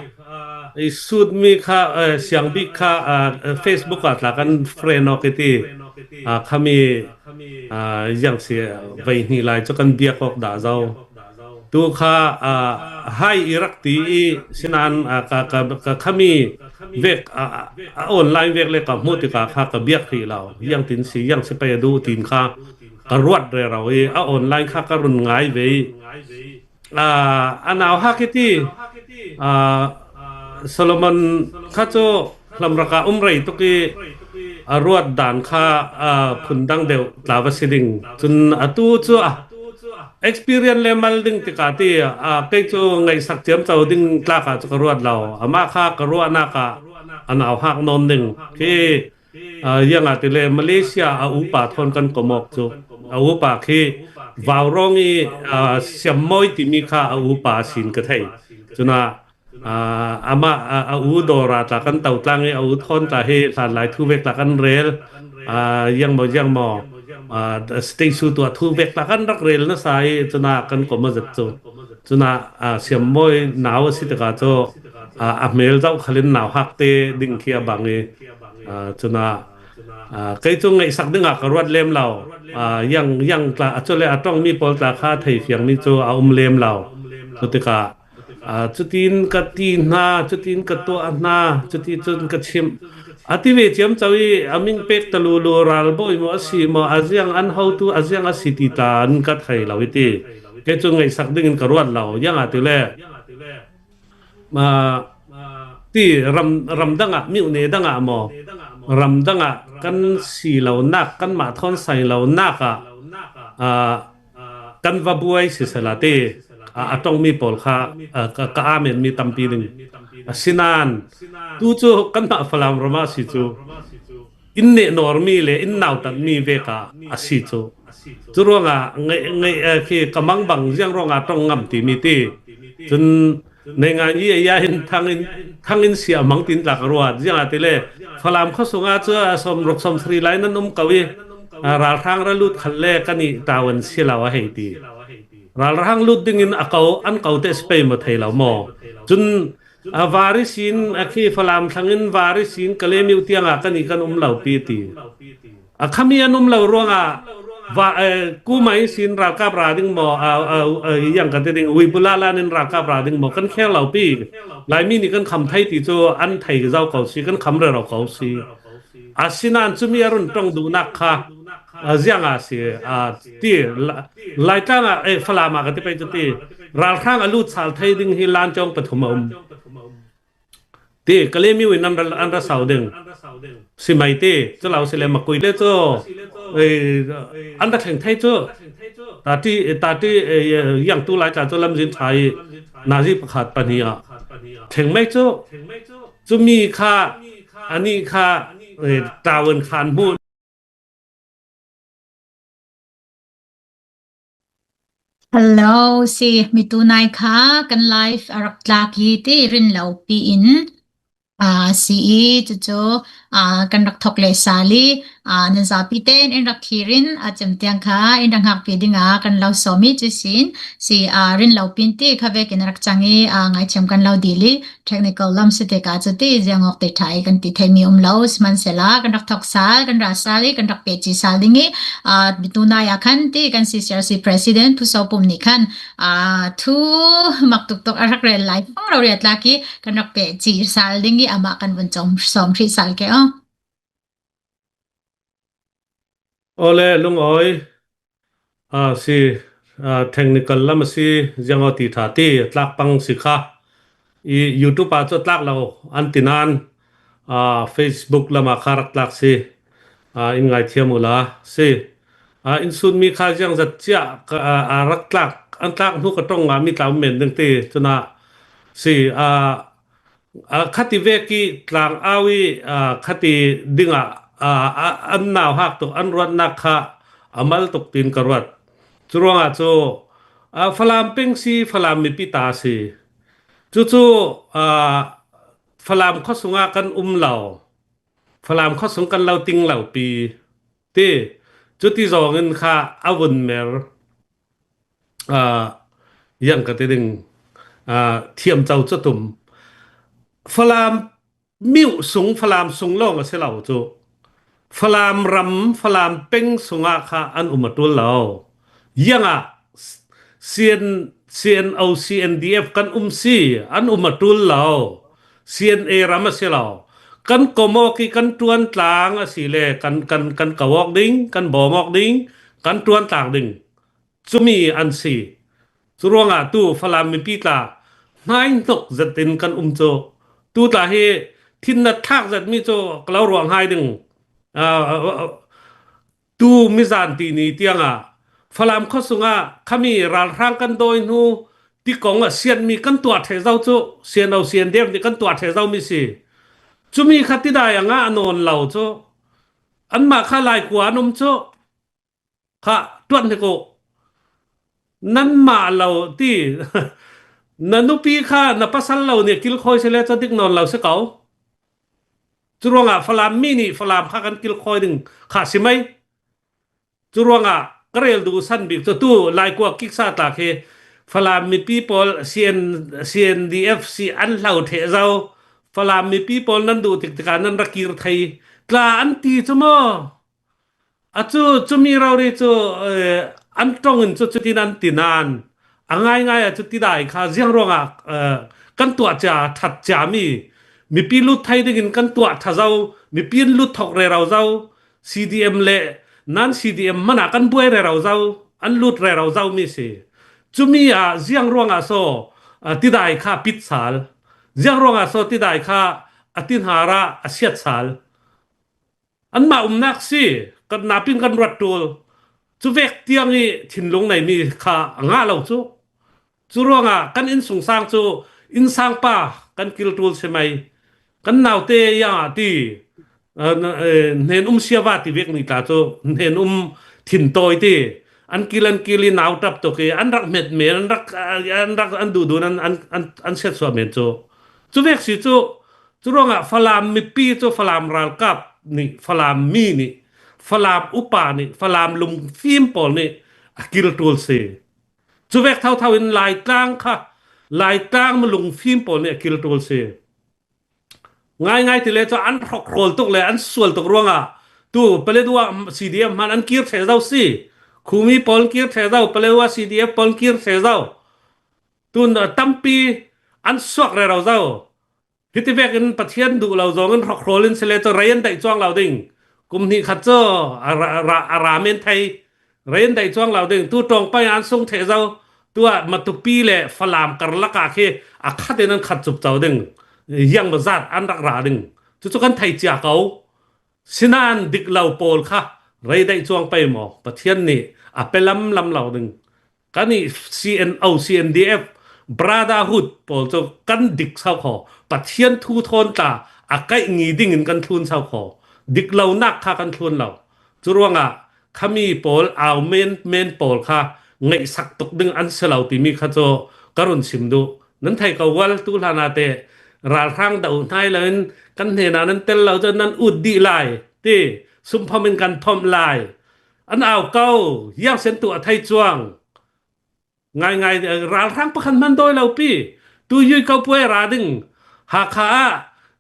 i sut mi kha, a, siang bik kha, a, Facebook ah tla kan friend awk i ti, a, khami, a, yang si, a, vei hnih lai cu kan biak awk dah zo. Tu kha, a, hai i rak ti i sinan, a, ka, ka, ka khami vek, a, a, a online vek le ka hmuh tikah kha ka biak hrih lo. Yang tin si, yang si pei a duh tin kha ka ruat rero i a online kha ka run ngai ve i, a, a nauhak i ti, a, Solomon kha cu hlamraka um rei tuk i a ruat dan kha, a, phundang deuh tla va si ding. Cun atu cu a experience le mal ding tikah ti, a, kei cu ngaihsak ciamco ding tlak ah cu ka ruat lo. Amah kha ka ruahnak ah a nauhak nawn ding. Khi, a, ziangahtile Malaysia a upa thawn kan kom awk cu a upa khi vaurawng i, a, siammawi timi kha a upa a sin ka thei. Cunah, a, amah, a, a u dawra tla kan to tlang i a u thawn tla hi hlanlai thu vek tla kan rel, a, ziangmaw ziangmaw, a, state su tuah thu vek tla kan rak rel nasa i cunah kan kom a zat cu. Cunah, a, siammawi nau a si tikah cu, a, a hmel zoh khalin nauhak te ding khi a bang i, a, cunah, a, kei cu ngaihsak dingah ka ruat lem lo. A, yang, yang tla, a cu le a ṭongmi pawl tla kha thei fiangmi cu a um lem lo. Cutikah, a, cutin ka ti hna, cutin ka tuah hna, cuti cun ka chimh. A ti ve ciamco i a ming pek ta lulu ralbawi maw a si maw, a ziang an hotu, a ziang a si ti tla an ka thei lo i ti. Kei cu ngaihsak dingin ka ruat lo, ziangahtile, a, ti ram, ram dangah, miuhne dangah maw, ram dangah kan si lonak, kanmah thawn sai lonak ah, a, kan va buai sisela ti, a, a ṭongmi pawl kha, a, ka, ka amenmi tampi ding. Asinain tu cu kanmah Falam ram ah si cu in neh nawrmi le in nautatmi vek ah a si cu. Cu ruangah ngeih, ngeih, a, khi ka mangbang ziang ruangah ṭong ngam timi ti. Cun neingan i a in thang in, thang in siah mang tin tla ka ruat. Ziangahtile Falam khuasung ah cu a sawm ruk sawm sri lai nan um ko i, a, ralhrang ra lut khat le kan i tawan si lo a hei ti. Ralhrang lut dingin a ko, an ko te si pei maw thei lo maw? Cun, a, vari sin, a, khi Falam thlang in vari sin ka lemiu tiangah kan i kan um lo pi ti. A khami an um lo ruangah va, eh, kuma ihsin ralkap ra ding maw, a, a, a, yang kan ti ding, uibula lan in ralkap ra ding maw, kan khel lo pi. Laimi nih kan kham thei ti cu an thei zo ko si, kan kham rero ko si. Asinain cumi a run ṭong duhnak kha, a, ziang a si, a, ti, la, Laitlang ah, eh, Falam ah ka ti pei cu ti, ralhrang a lut sal thei ding hi lan cawng pathum a um. Ti, Kalemyo in an ra, an ra sau ding. Si mai ti, cu lo si le Makui le cu, eh, an ra thleng thei cu. Tati, tati, eh, yang tu lai tla cu lamzin ṭha i nazi pakhat pahnih ah thleng mai cu. Cumi kha, ani kha, eh, tawn khan hmuh. Hello, si, mitu nai kha kan live a rak tlak hi ti rin lo pi in, aa, si i, cucu, aa, kan rak thok le sal i, aa, nan zapi tein in rak thlir in, aa, cem tiang kha in rak ngakpi ding a kan lo sawm i, cu sin, si, aa, rin lo pi in ti kha vekin a rak cang i, aa, ngaithiam kan lo dil i, technical lam si tikah cu ti ziang awk te ṭha i kan ti theimi um lo, sihmanhsela kan rak thok sal, kan ra sal i, kan rak pehci sal ding i, aa, mitu nai ah khan ti kan C C R C President Pu Saw Pum nih khan, aa, thu mak tuktuk a rak rel lai fang rori a tlak i kan rak pehci sal ding i amah kan vun cawm sawm hrih sal ke aw. Awle, lungawi, a si, a, technical lam a si, ziang aw ti ṭha ti, tlak pang si kha. I YouTube ah cu tlak lo an ti nain, a, Facebook lam ah kha rak tlak si, a, in ngaithiam uhla si. A, in sunmi kha ziang zat cia ka, a, a, rak tlak, an tlak hnu ka ṭong ngah mi tla um men ding ti, cunah si, a, a, khati vek i tlang au i, a, khati dingah, a, a, an nauhak tuk, an ruatnak kha a mal tuk tiin ka ruat. Curuangah cu, a, Falam peng si, Falam mipi ta si. Cucu, a, Falam khuasung ah kan um lo, Falam khuasung kan lo ting lo pi ti, cuti zawng in kha a vun mer, a, yang ka ti ding, a, thiam co cu tum. Falam miu sung, Falam sung lawng a si lo cu, Falam ram, Falam peng sungah kha an um a ṭul lo. Yang ah C N, C N O, C N D F kan um si, an um a ṭul lo. C N A ram a si lo. Kan kom awk i kan ṭuan tlang a si le kan, kan, kan ko awk ding, kan bawm awk ding, kan ṭuan tlang ding. Cumi an si. Curuangah tu Falam mipi tla hnaihnok zetin kan um cu. Tu tla hi thinna thlak zetmi cu ka lo ruah hngai ding. Aa, aa, aa, tu mizan ti ni tiangah Falam khuasung ah khami ralhrang kan dawi hnu ti kong ah siatmi kan tuah ṭheh zo cu, C N O, C N D F nih kan tuah ṭheh zomi si. Cumi kha tidai a ngah nawn lo cu. Anmah kha Laikua an um cu. Kha ṭuan hnik uh. Nanmah lo ti, na nupi kha na pasal lo nih kilkhawi si le cu dik nawn lo si ko. Curuangah Falam mi nih Falam kha kan kilkhawi ding kha si mai. Curuangah ka rel duhsan bik cu tu Laikua kiksa tla khi Falam mipi pawl C N, C N D F si an hlo ṭheh zo. Falam mipi pawl nan duh tik tikah nan ra kir thei tla an ti cu maw? A cu, cumi rori cu, eh, an ṭong in cu cutin an ti nain a ngaingai ah cu tidai kha ziang ruangah, eh, kan tuah cia, ṭhat ciami, mipi lut thei dingin kan tuah ṭha zo, mipi an lut thok rero zo, C D M le nan C D M hmanah kan buai rero zo, an lut rero zomi si. Cumi ah ziang ruangah so, ah, tidai kha pit sal, ziang ruangah so tidai kha a tinhar ah a siat sal. Anmah umnak si, kan napin kan ruat ṭul. Cuvek tiang i thinlung neimi kha a ngah lo cu. Curuangah kan innsungsang cu innsangpa kan kil ṭul si mai. Kan naute yang ah ti, eh, na, eh, hnen um siava ti vek ni tla cu hnen um thintawi ti. An kil, an kil i nau ṭap tuk i an rak hmet men, an rak, an rak, an duhdun an, an, an, an siatsuah men cu. Cuvek si cu, curuangah Falam mipi cu Falam ralkap nih, Falam mi nih, Falam upa nih, Falam lungfim pawl nih a kil ṭul si. Cuvek thotho in Laitlang kha, Laitlang mi lungfim pawl nih a kil ṭul si. Ngaingai ti le cu an hrokhrawl tuk le an sual tuk ruangah tu Paletwa C D F hman an kir ṭheh zo si. Khumi pawl an kir ṭheh zo, Paletwa C D F pawl an kir ṭheh zo. Tu tampi an suak rero zo. Hiti vekin Pathian duh lo zong in hrokhrawl in si le cu rei an daih cuang lo ding. Kum hnih khat cu a ra, a ra, a ra men thei. Rei an daih cuang lo ding. Tu ṭawng pai an sung ṭheh zo. Tu ah Matupi le Falam karlak ah khi a khat in an khat cup co ding. Yang mazat an rak ra ding. Cucu kan thei cia ko. Sinain dik lo pawl kha rei daih cuang pei maw? Pathian nih a pe lamlam lo ding. Kan i C N O, C N D F, Brotherhood pawl cu kan dik sau kho. Pathian thu thawn tla a kaih ngi dingin kan thlun sau kho. Dik lonak kha kan thlun lo. Curuangah khami pawl, au men men pawl kha ngaihsak tuk ding an si lo timi kha cu ka run sim duh. Nan thei ko ual, tu hlan ah te ralhrang doh hnai lo in kan hnenah nan tel lo cu nan ut dih lai ti, sumphom in kan phomh lai. An au ko, yang sen tuah thei cuang. Ngaingai, eh, ralhrang pakhat hman dawi lo pi. Tu yui ko puai ra ding. Hakha ah,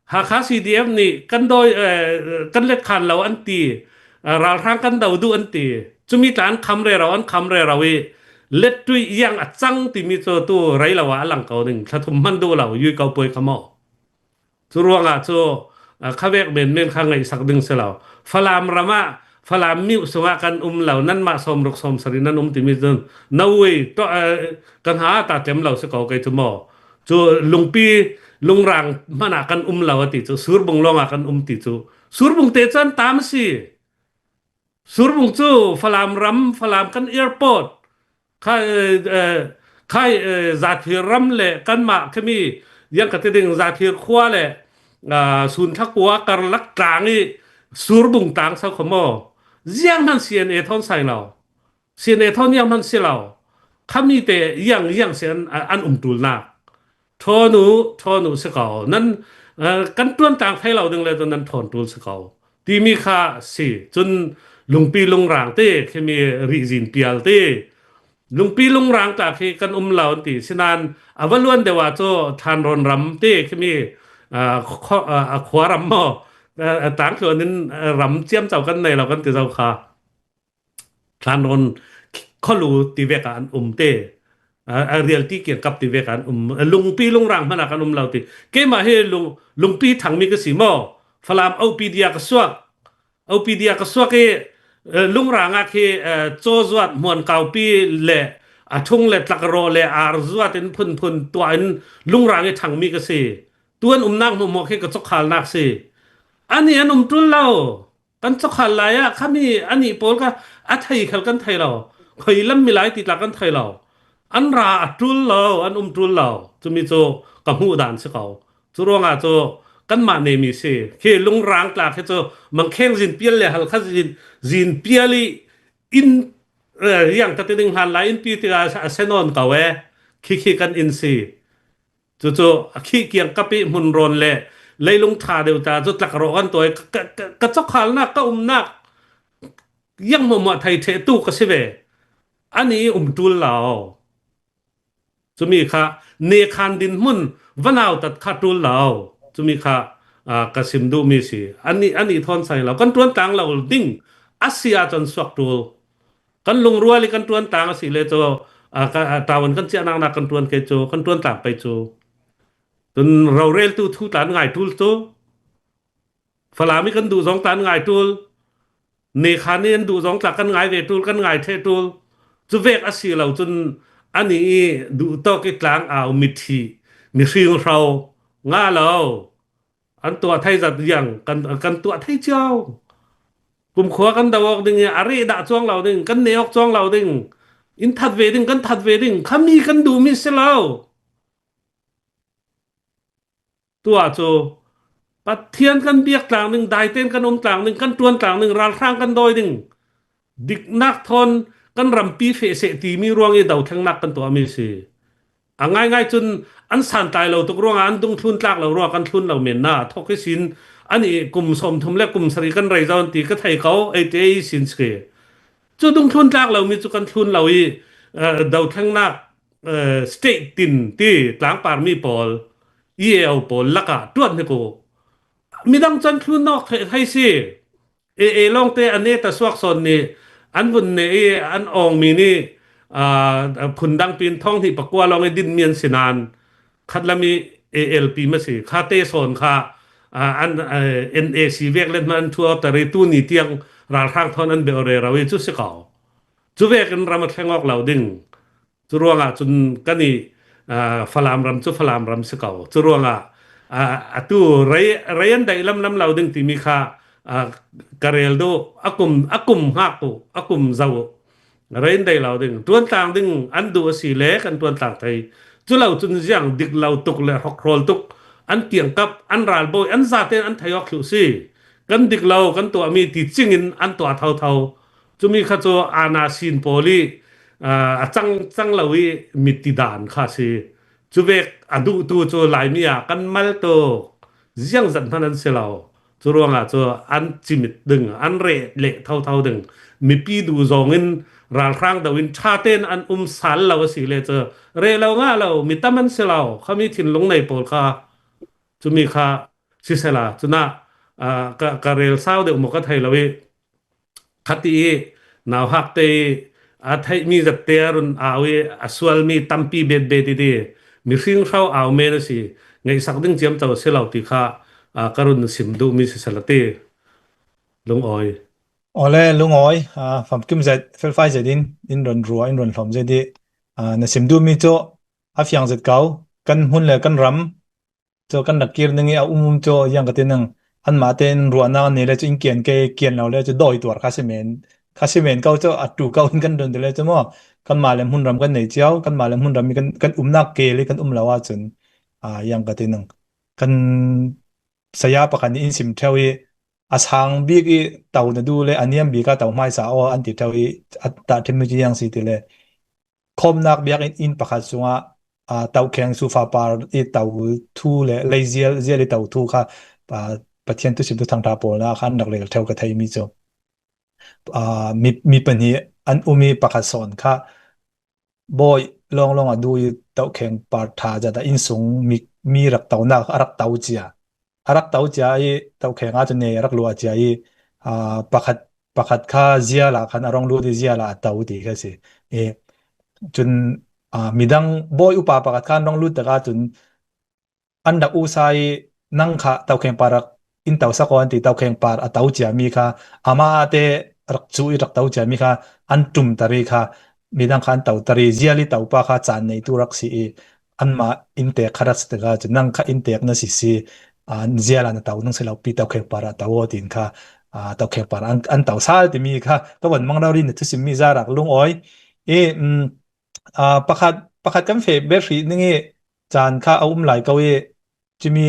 Hakha C D F nih kan dawi, eh, kan let khan lo an ti. Eh, ralhrang kan do duh an ti. Cumi tla an kham rero, an kham rero i let tuih yang a cang timi cu tu rei lo ah a lang ko ding. Thla thum hman duh lo, yui ko puai kha maw? Cu ruangah cu, ah, khavek menmen kha ngaihsak ding si lo. Falam ram ah, Falam miu sungah kan um lo, nanmah sawmruk sawmsarih nan um timi cun, no way, to, ah, kan ha ta tlem lo si ko kei cu maw? Cu lungpi, lungrang hmanh ah kan um lo a ti cu, Surbung lawng ah kan um ti cu. Surbung te cu an tam a si. Surbung cu Falam ram, Falam kan airport, kha, eh, kha, eh, Zathir ram le kanmah khami, yang ka ti ding, Zathir khua le, ah, Sunthla khua karlak tlang i Surbung tang sau kho maw. Ziang hman C N A thawn sai lo. C N A thawn ziang hman si lo. Khami te ziang ziang si an, an um tul nak. Thawn uh, thawn uh si ko. Nan, eh, kan tuan tang thei lo ding le tu nan thawn tul si ko. Timi kha si. Cun lungpi lungrang te, khimi rih zin pial te. Lungpi lungrang tla khi kan um lo an ti. Sinan a va luan deuh ah cu thlanrawn ram te khimi, aa, kho-, aa, a khua ram maw, aa, a tangtluan in, aa, ram ciamco kan nei lo kan ti zo kha. Thlanrawn khualu ti vek ah an um te. Aa, a rialti kiangkap ti vek ah an um. Lungpi lungrang hmanh ah kan um lo ti. Keimah hi lung, lungpi thangmi ka si maw? Falam O P D ah ka suak. O P D ah ka suak i, eh, lungrang ah khi, eh, cawzuat hmuan kaupi le a thung le tlakrawh le ar zuat in phunphun tuah in lungrang i thangmi ka si. Tuan umnak hmuahhmuah khi ka cawkhalnak si. Anih an um ṭul lo. Kan cawkhal lai ah khami anih pawl kha a thei khal kan thei lo. Khoi lam milai ti tla kan thei lo. An ra a ṭul lo, an um ṭul lo. Cumi cu ka hmuh dan si ko. Cu ruangah cu kanmah nemi si. Khi lungrang tla khi cu mangkheng zin pial le halkha zin, zin pial i in, eh, riang ka ti ding hlan lai in pi tikah a si nawn ko e. Khi khi kan in si. Cucu a khih kiangkap i hmunrawn le leilung ṭha deuh ta cu tlakrawh kan tuah i ka, ka, ka, ka cawkhalnak, ka umnak ziang hmuahhmuah thei ṭheh tu ka si ve. Anih i um ṭul lo. Cumi kha nekhan dinhmun va nautat kha ṭul lo. Cumi kha, aa, ka sim duhmi si. Anih, anih thawn sai lo. Kan ṭuan tlang lo ding a si ahcun suak ṭul. Kan lungrual i kan ṭuan tlang a si le cu, aa, ka, aa, tavuan kan ciah naknak kan ṭuan ke cu, kan ṭuan tlang pei cu. Tun roreltu thu tla an ngai ṭul cu. Falam i kan duh zong tla an ngai ṭul. Nekhan i an duh zong tla kan ngai ve ṭul, kan ngai ṭheh ṭul. Cu vek a si lo cun anih i duh tawk i tlang au, mithi, mihring hro nga lo. An tuah thei zat ziang, kan, kan tuah thei cio. Kumkhua kan do awk ding i a reh dah cuang lo ding, kan neh awk cuang lo ding. In that ve ding, kan that ve ding. Khami kan duhmi si lo. Tuah cu Pathian kan biak tlang ding, daitein kan um tlang ding, kan ṭuan tlang ding, ralhrang kan dawi ding. Diknak thawn kan rampi feh seh timi ruang i dothlengnak kan tuahmi si. A ngaingai cun an santlai lo tuk ruangah, an dungthlun tlak lo ruangah kan thlun lo men na thawk ihsin an i kum sawmthum le kum sarih kan rei zo an ti ka thei ko, eighty eight sin si. Cu dungthlun tlak lomi cu kan thlun lo i, eh, dothlengnak, eh, state tin ti tlangpar mi pawl, E A O pawl lakah ṭuan hnik u. Midang cu an thlun nawk thei, thei si. A A lawngte a neta suak sawn nih an vun neh i an awngmi nih, aa, phundang pin thawng hnih pakua lawng i dinmi an si nain khatlam i A L P ma si. Kha te sawn kha, aa, an, aa, N A C vek let hmanh an ṭhu awter i tuni tiang ralhrang thawn an beh rero i cu si ko. Cu vekin ram a thleng awk lo ding. Cu ruangah cun kan i, aa, Falam ram cu Falam ram si ko. Cu ruangah, aa, atu rei, rei an daih lamlam lo ding timi kha, aa, ka rel duh, a kum, a kum hngak uh, a kum zoh uh. Rei an daih lo ding. Ṭuan tlang ding an duh a si le kan ṭuan tlang thei. Cu lo cun ziang dik lo tuk le hrokhrawl tuk an kiangkap, an ralbawi, an zaten an thei awk thluh si. Kan dik lo, kan tuahmi ti cingin an tuah thotho. Cumi kha cu ana sin pawl i, aa, a cang, cang lo i mit ti dan kha a si. Cu vek a duhtu cu Laimi ah kan mal tuk. Ziangzat hmanh an si lo. Cu ruangah cu an cimit ding, an reh leh thotho ding. Mipi duh zongin ralhrang do in ṭha tein an um sal lo a si le cu reh lo ngah lo, mi tam an si lo. Khami thinlung nei pawl kha, cumi kha sisela, cunah, aa, ka, ka rel sau deuh maw ka thei lo i, khati i nauhak te i a theihmi zat te a run au i a sualmi tampi bet bet i ti, mihring hro au men a si, ngeihsak ding ciamco a si lo ti kha, aa, ka run sim duhmi sisela ti. Lungawi. Awle, lungawi, aa, famkim zet, felfai zet in, in run ruah, in run hlawm zet i, aa, na sim duhmi cu a fiang zet ko, kan hmun le kan ram, cu kan rak kir ning i a um um cu, ziang ka ti ning, anmah te in ruahnak an nei le cu in kian ke, kian lo le cu dawi tuar kha si men, kha si men ko cu a ṭu ko in kan run ti le cu maw, kanmah le hmunram kan nei cio, kanmah le hmunram i kan, kan umnak kel i kan um lo ahcun, aa, ziang ka ti ning, kan saya pakhat nih in sim ṭheu i, a sang bik i to na duh le a niam bik a to hmaisa aw an ti theu i a tah thim mi ci yang si ti le khawmnak biakinn inn pakhat sungah aa, tokheng sufa par i to thu le leizial zial i to thu kha aa, Pathian thusim thuthang ṭha pawlna kha an rak rel theu ka thei mi cu aa, mi, mi pahnih an um i pakhat sawn kha bawi lawnglawng a duh i tokheng par ṭha zat ah innsung mi, mi rak tonak a rak to cia a rak to cia i tokheng ah cun nei a rak luah cia i aa, pakhat pakhat kha zial ah khan a rong lut i zial ah a to ti kha si. I, cun aa, midang bawi upa pakhat khan rong lut tak ah cun an rak usa i nang kha tokheng par rak in to sak aw an ti tokheng par a to cia mi kha amah te rak cu i rak to cia mi kha an ṭumter i kha midang kha an toter i zial i topa kha caan neitu rak si i anmah inntek kha rak si tak ah cun nang kha inntek na si si aa, zial ah na to nang si lo pi tokheng par a to aw tin kha aa, tokheng par an, an to sal timi kha ka von mang rori na thusim mi za rak lungawi i um, aa, pakhat pakhat kan feh ber hrih ning i caan kha a um lai ko i cimi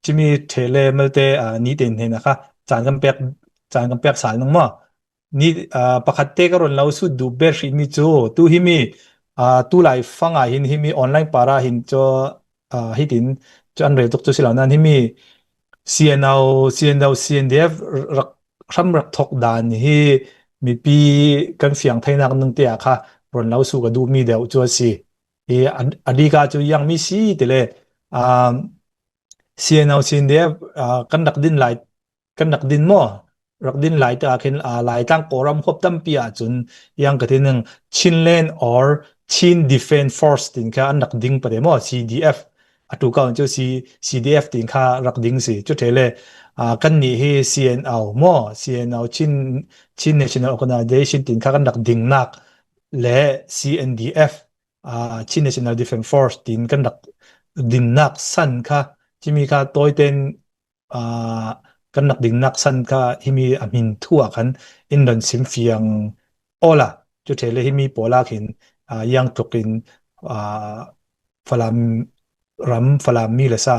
cimi ṭhe le malte aa, ni te hnen a kha caan kan pek caan kan pek sal nang maw ni aa, pakhat te ka run lo sut duh ber hrih mi cu tu himi aa, tu lai fang ah hin himi online par ah hin cu aa, hitin cu an rel tuk cu si lo nan himi C N O, C N O, C N D F rak hram rak thok dan hi mipi kan fiang theinak nung te ah kha run lo su ka duh mi deuh cu a si. I a, a dik ah cu yang mi si ti le aa, C N O, C N D F aa, kan rak din lai kan rak din maw rak din lai te ah khin aa, Laitlang Kawlram huap tampi ah cun yang ka ti ning Chinland or Chin Defence Force tin kha an rak ding pate maw C D F a tu kau cu C, C D F tin kha rak ding si cu ṭhe le aa, kan nih hi C N O maw C N O Chin, Chin National Organization tin kha kan rak dingnak le C N D F aa, Chin National Defence Force tin kan rak dinnak san kha cimi kha tawiten aa, kan rak dingnak san kha himi a hmin thu ah khan in ron sim fiang awla cu ṭhe le himi pawl ah khin aa, yang tluk in aa, Falam ram Falam mi le sa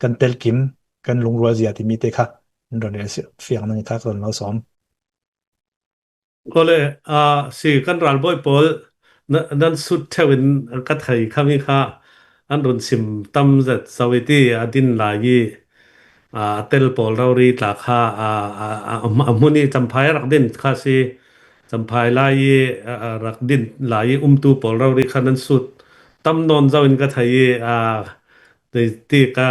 kan telkim kan lungrual zia timi te kha in ron rel fiang nang kha ka ron lo sawm. Awle aa, si kan ralbawi pawl na, nan sut theu in ka thei khami kha an run sim tam zet zo i ti a din lai i aa, a tel pawl rori tla kha aa, aa, aa, a hmun i Champhai a rak din kha si Champhai lai i aa, aa, rak din lai i umtu pawl rori kha nan sut tam nawn zo in ka thei i aa, ti, ti ka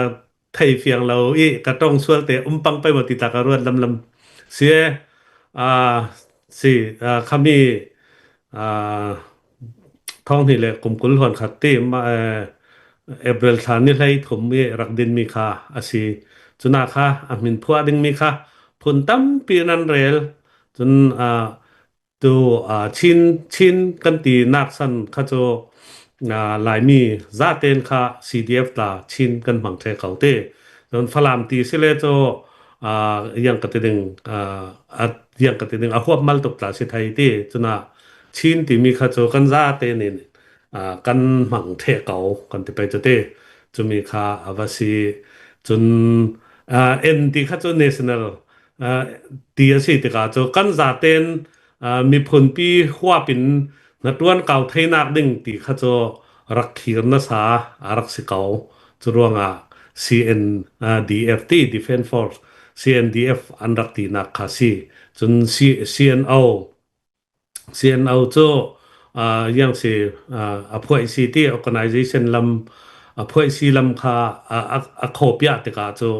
thei fiang lo i ka ṭong sual te um pang pei maw ti ta ka ruat lamlam si e aa, si aa, khami aa, thawng hnih le kum kul hluan khat ti ma, eh, April thla ni hlei thum i rak din mi kha a si. Cuna kha a hmin phuah ding mi kha phun tampi nan rel. Cun aa, tu aa, Chin, Chin kan ti nak san kha cu aa, Laimi zaten kha C D F tla Chin kan hmang ṭhe ko te. Cun Falam ti si le cu aa, yang ka ti ding aa, a, yang ka ti ding a huap mal tuk tla si thei ti. Cunah Chin timi kha cu kan zaten in aa, kan hmang ṭhe ko kan ti pei cu ti. Cumi kha a va si. Cun aa, N ti kha cu national aa, ti a si tikah cu kan zaten aa, miphunpi huap in hnaṭuan kau theinak ding ti kha cu rak khir nasa a rak si ko. Cu ruangah C N D F ti Defence Force, C N D F an rak tinak kha si. Cun C, C N O, C N O cu aa, yang si aa, a phuaisi ti organization lam, a phuaisi lam kha aa, a, a khawpiah tikah cu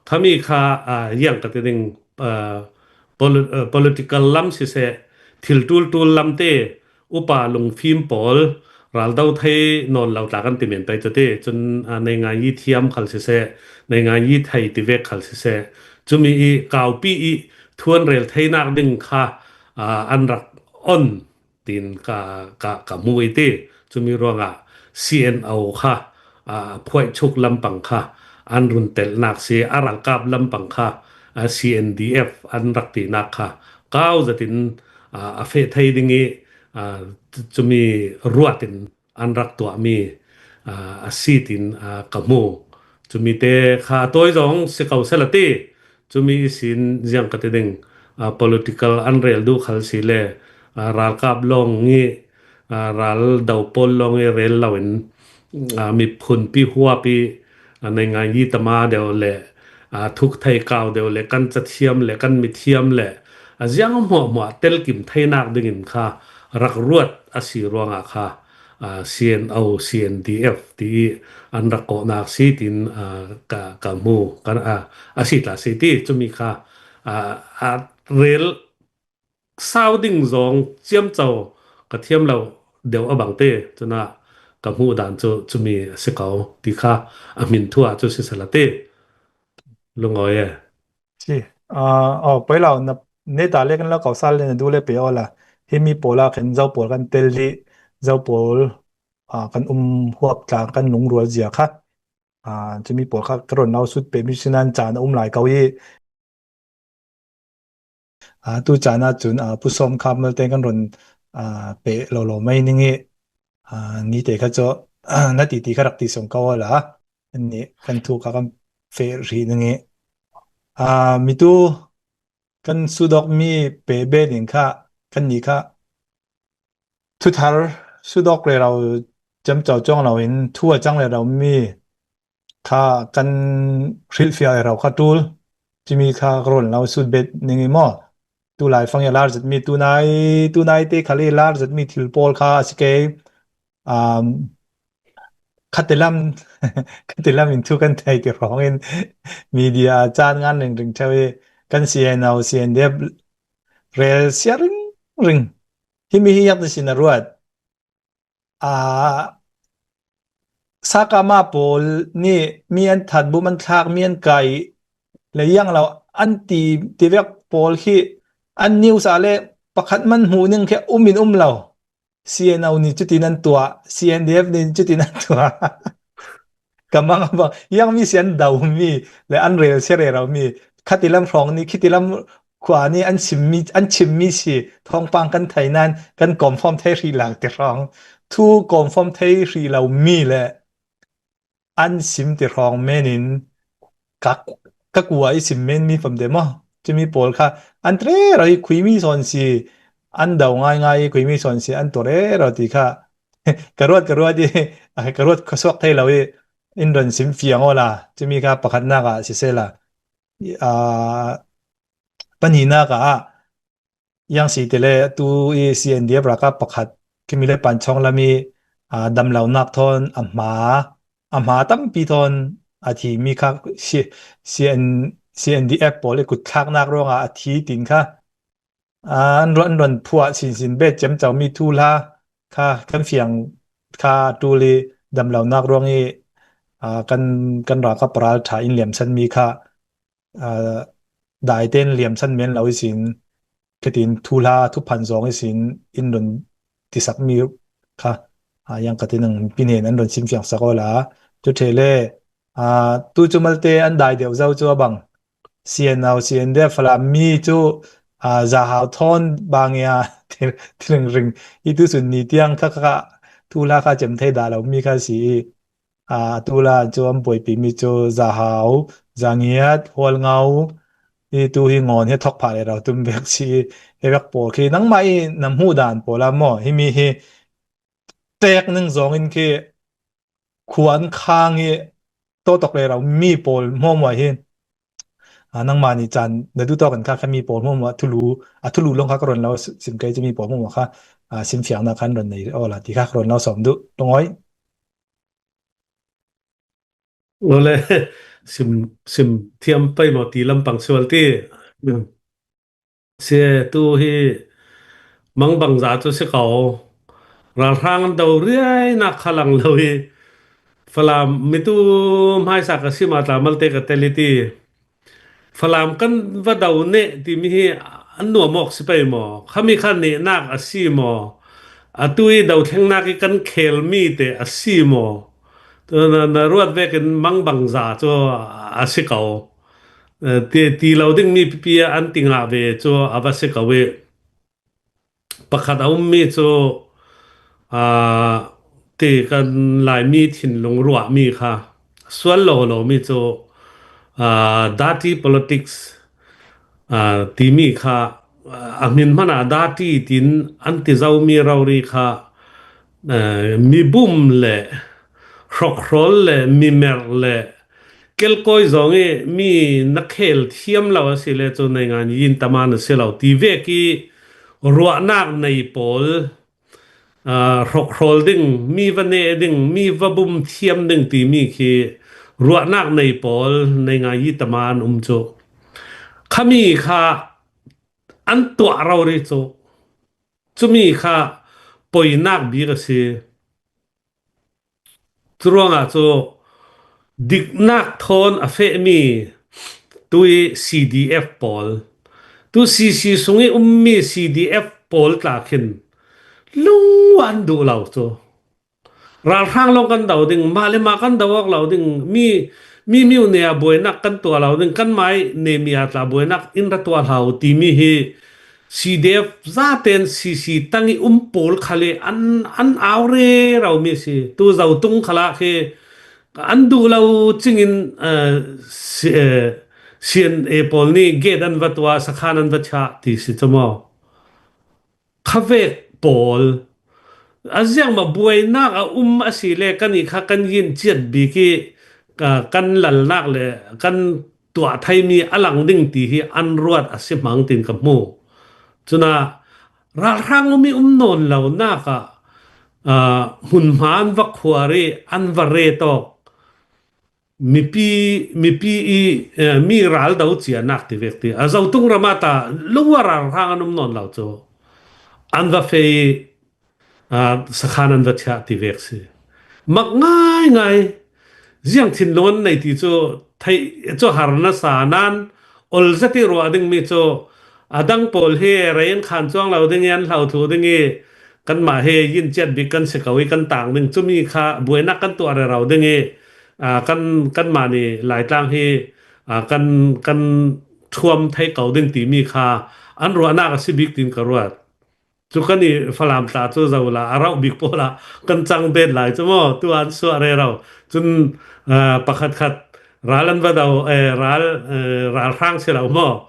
khami kha aa, yang ka ti ding aa, poli-, aa, political lam siseh, thil ṭulṭul lam te upa lungfim pawl raldo thei nawn lo tla kan ti men pei cu ti. Cun aa, neingai i thiam khal siseh, neingai i thei tivek khal siseh, cumi i kaupi i thuanrel theinak ding kha aa, an rak on tin ka, ka, ka hmu i ti. Cumi ruangah C N O kha aa, phuaihchuk lampang kha an run telhnak si, a ralkap lampang kha aa, C N D F an rak tinak kha kau zetin aa, a feh thei ding i aa, cumi ruat in an rak tuahmi aa, a si tin aa, ka hmu. Cumi te kha a tawi zong si ko sela ti. Cumi ihsin ziang ka ti ding, aa, political an rel duh khal si le, aa, ralkap lawng i, aa, ral do pawl lawng i rel lo in, aa, miphun pi huap i, aa, naingan yi tama deuh le, aa, thuk thei kau deuh le, kan cathiam le, kan mithiam le, a ziang hmuahhmuah telkim theinak dingin kha rak ruat a si ruangah kha, aa, C N O, C N D F ti i an rak kawhnak si tin, aa, ka, ka hmu, kan, aa, a si tla si ti, cumi kha, aa, a rel sau ding zong ciamco ka thiam lo deuh a bang te, cunah ka hmuh dan cu cumi a si ko ti kha a hmin thu ah cu si sala te. Lungawi e. Si. Ah, oh, poi lo, na, neta le kan lo kau sal le na du le pe awla. Himi pawl ah khin zo pawl kan tel dih, zo pawl, ah, kan um huap tla kan lungrual zia kha. Ah, cumi pawl kha ka ron lo sut pe mi sinan caan a um lai ko i, ah, tu caan ah cun, ah, Pu Sawm kha malte kan ron, ah, pe lo lo mai ning i, ah, ni te kha cu, ah, na ti ti kha rak ti song ko la, annih kan thu kha kan feh rih ning i, ah, mitu kan sudok mi pe be ding kha, kan ni kha thuthar sudok rero ciamco cuang lo in thu a cang rero mi kha kan hrilhfiah rero kha ṭul. Cumi kha ka ron lo sut bet ning i maw? Tu lai fang i a lar zet mi, tunai, tunai te khal i lar zet mi thil pawl kha a si ke. Um, khatilam, khatilam in thu kan thei ti hrawng in media a caan ngan ringring ṭheu i kan C N O, C N D F rel sia ringring. Himi hi yak ti sin a ruat. Aa, sakama pawl nih mi an that, bum an thlak, mi an kai le iang lo an ti, tivek pawl hi an news ah le pakhat man hmuh ning khi um in um lo. C N O nih cutin an tuah, C N D F nih cutin an tuah. Ka mang a bang, iang mi si an do mi le an rel sia rero mi, khatilam hrawng nih, khitilam khua nih an chim mi, an chim mi si, thawngpang kan thei nan kan confirm thei hrih lo ti hrawng. Thu confirm thei hrih lo mi le an sim ti hrawng men in ka, ka kua i sim men mi fam te maw? Cumi pawl kha an tre rau i khui mi sawn si, an do ngaingai i khui mi sawn si, an tuah rero ti kha ka ruat, ka ruat i, ka ruat khuasuak thei lo i, in ron sim fiang awla, cumi kha pakhatnak ah sisela, aa, pahnihnak ah, iang si tile tu i C N D F ralkap pakhat, Khimi le Panchawng lam i, aa, damlonak thawn a hma, a hma tampi thawn a thi mi kha C-, C N, C N D F pawl i kutthlaknak ruangah a thi tin kha, aa, an ruat, an ruat phuah sinsin bet ciamco mi thuhla kha kan fiang kha ṭul i damlonak ruang i, aa, kan, kan ralkap paral ṭha in liamsan mi kha, aa, daite in liamsan men lo ihsin, khitin thuhla, thuphan zong ihsin, in run tisak mi kha, aa, yang ka ti nang pi hnen an run simfiang sak awla. Cu ṭheh le, aa, tu cu malte an dai deuh zo cu a bang. C N O, C N D F Falam mi cu, aa, zahau thawn bang ia thil, thil ringring. I tu sun ni tiang kha, kha, kha, thuhla kha cem thei dah lo mi kha si i, aa, tu la cu an buaipi mi cu zahau, zangiat, hualngo, i tu hi ngawn hi thok phah le rau tum vek si i, he vek pawl khi nangmah i na hmuh dan pawl a maw? Himi hi tek ning zong in khi khuan khang i tawtok le rau mi pawl hmuahhmuah hi, aa, nangmah nih caan na duhtawk in kha, kha mi pawl hmuahhmuah thulu, a thulu lawng kha ka ron lo sim kei cu mi pawl hmuahhmuah kha, aa, simfiangnak kha an ron nei awla ti kha ka ron lo sawm duh. Lungawi. Awle, sim, sim thiam pei maw ti lampang sual ti. Si tu hi mangbangza cu si ko. Ralhrang an do riainak kha lang lo i Falam mitu hmaisa ka si mah tla malte ka tel i ti. Falam kan va do neh timi hi an nuam awk si pei maw? Khami kha nehnak a si maw? Atu i dothlennak i kan khel mi te a si maw? Na, na ruat vekin mangbangza cu a si ko. Eh, ti, ti lo dingmi pipi ah an ti ngah ve cu a va si ko i pakhat a ummi cu, aa, ti kan Laimi thinlung ruahmi kha sual lo lomi cu, aa, dirty politics, aa, timi kha, aa, a hmin hmana dati tin an ti zomi rori kha, aa, mibum le hrokhrawl le mimerh le kelkawi zong i mi na khel thiam lo a si le cu naingan yin taman a si lo ti vek i ruahnak nei pawl, aa, hrokhrawl ding, mi va neh ding, mi va bum thiam ding timi khi ruahnak nei pawl naingan yin taman um cu khami kha an tuah rori cu, cumi kha poinak bik a si. Curuangah cu diknak thawn a fehmi tui C D F pawl, tu C C sung i ummi C D F pawl tla khin lungua an duh lo cu. Ralhrang lawng kan do ding, mah le mah kan do awk lo ding, mi, mi miu ne ah buainak kan tuah lo ding, kanmah i nemi ah tla buainak in ra tuah hlah uh timi hi C D F zaten C C tang i um pawl khal i an, an au rero mi si. Tu zotung khalah khi an duh lo cingin, eh, si-, eh, C N A pawl nih gate an va tuah, sakhan an va chiah ti si cu maw? Khavek pawl a ziangmah buainak a um a si le kan i kha kan yin ciat bik i, ka, kan lalnak le kan tuah theimi a lang ding ti hi an ruat a si hmang tin ka hmu. Cunah ralhrang um i um nawn lonak ah, aa, hmunhma an va khuar i an va ret awk. Mipi, mipi i, eh, mi ral do cianak ti vek ti. A zotung ram ah ta lungua ralhrang an um nawn lo cu an va fei i, aa, sakhan an va chiah ti vek si. Mak ngaingai, ziang thinlung an nei ti cu theih cu har nasa nan, ol zet i ruah dingmi cu a dang pawl hi rei an khan cuang lo ding i an hlo thlu ding i kanmah hi yin ciat bik kan si ko i kan tang ding cumi kha buainak kan tuah rero ding i, aa, kan, kanmah nih Laitlang hi, aa, kan, kan thuam thei ko ding timi kha an ruahnak a si bik tin ka ruat. Cu kan i Falam tla cu Zola a rauh bik pawl ah kan cang bet lai cu maw? Tu an suah rero. Cun, aa, pakhat khat ral an va do, eh, ral, eh, ralhrang si lo maw?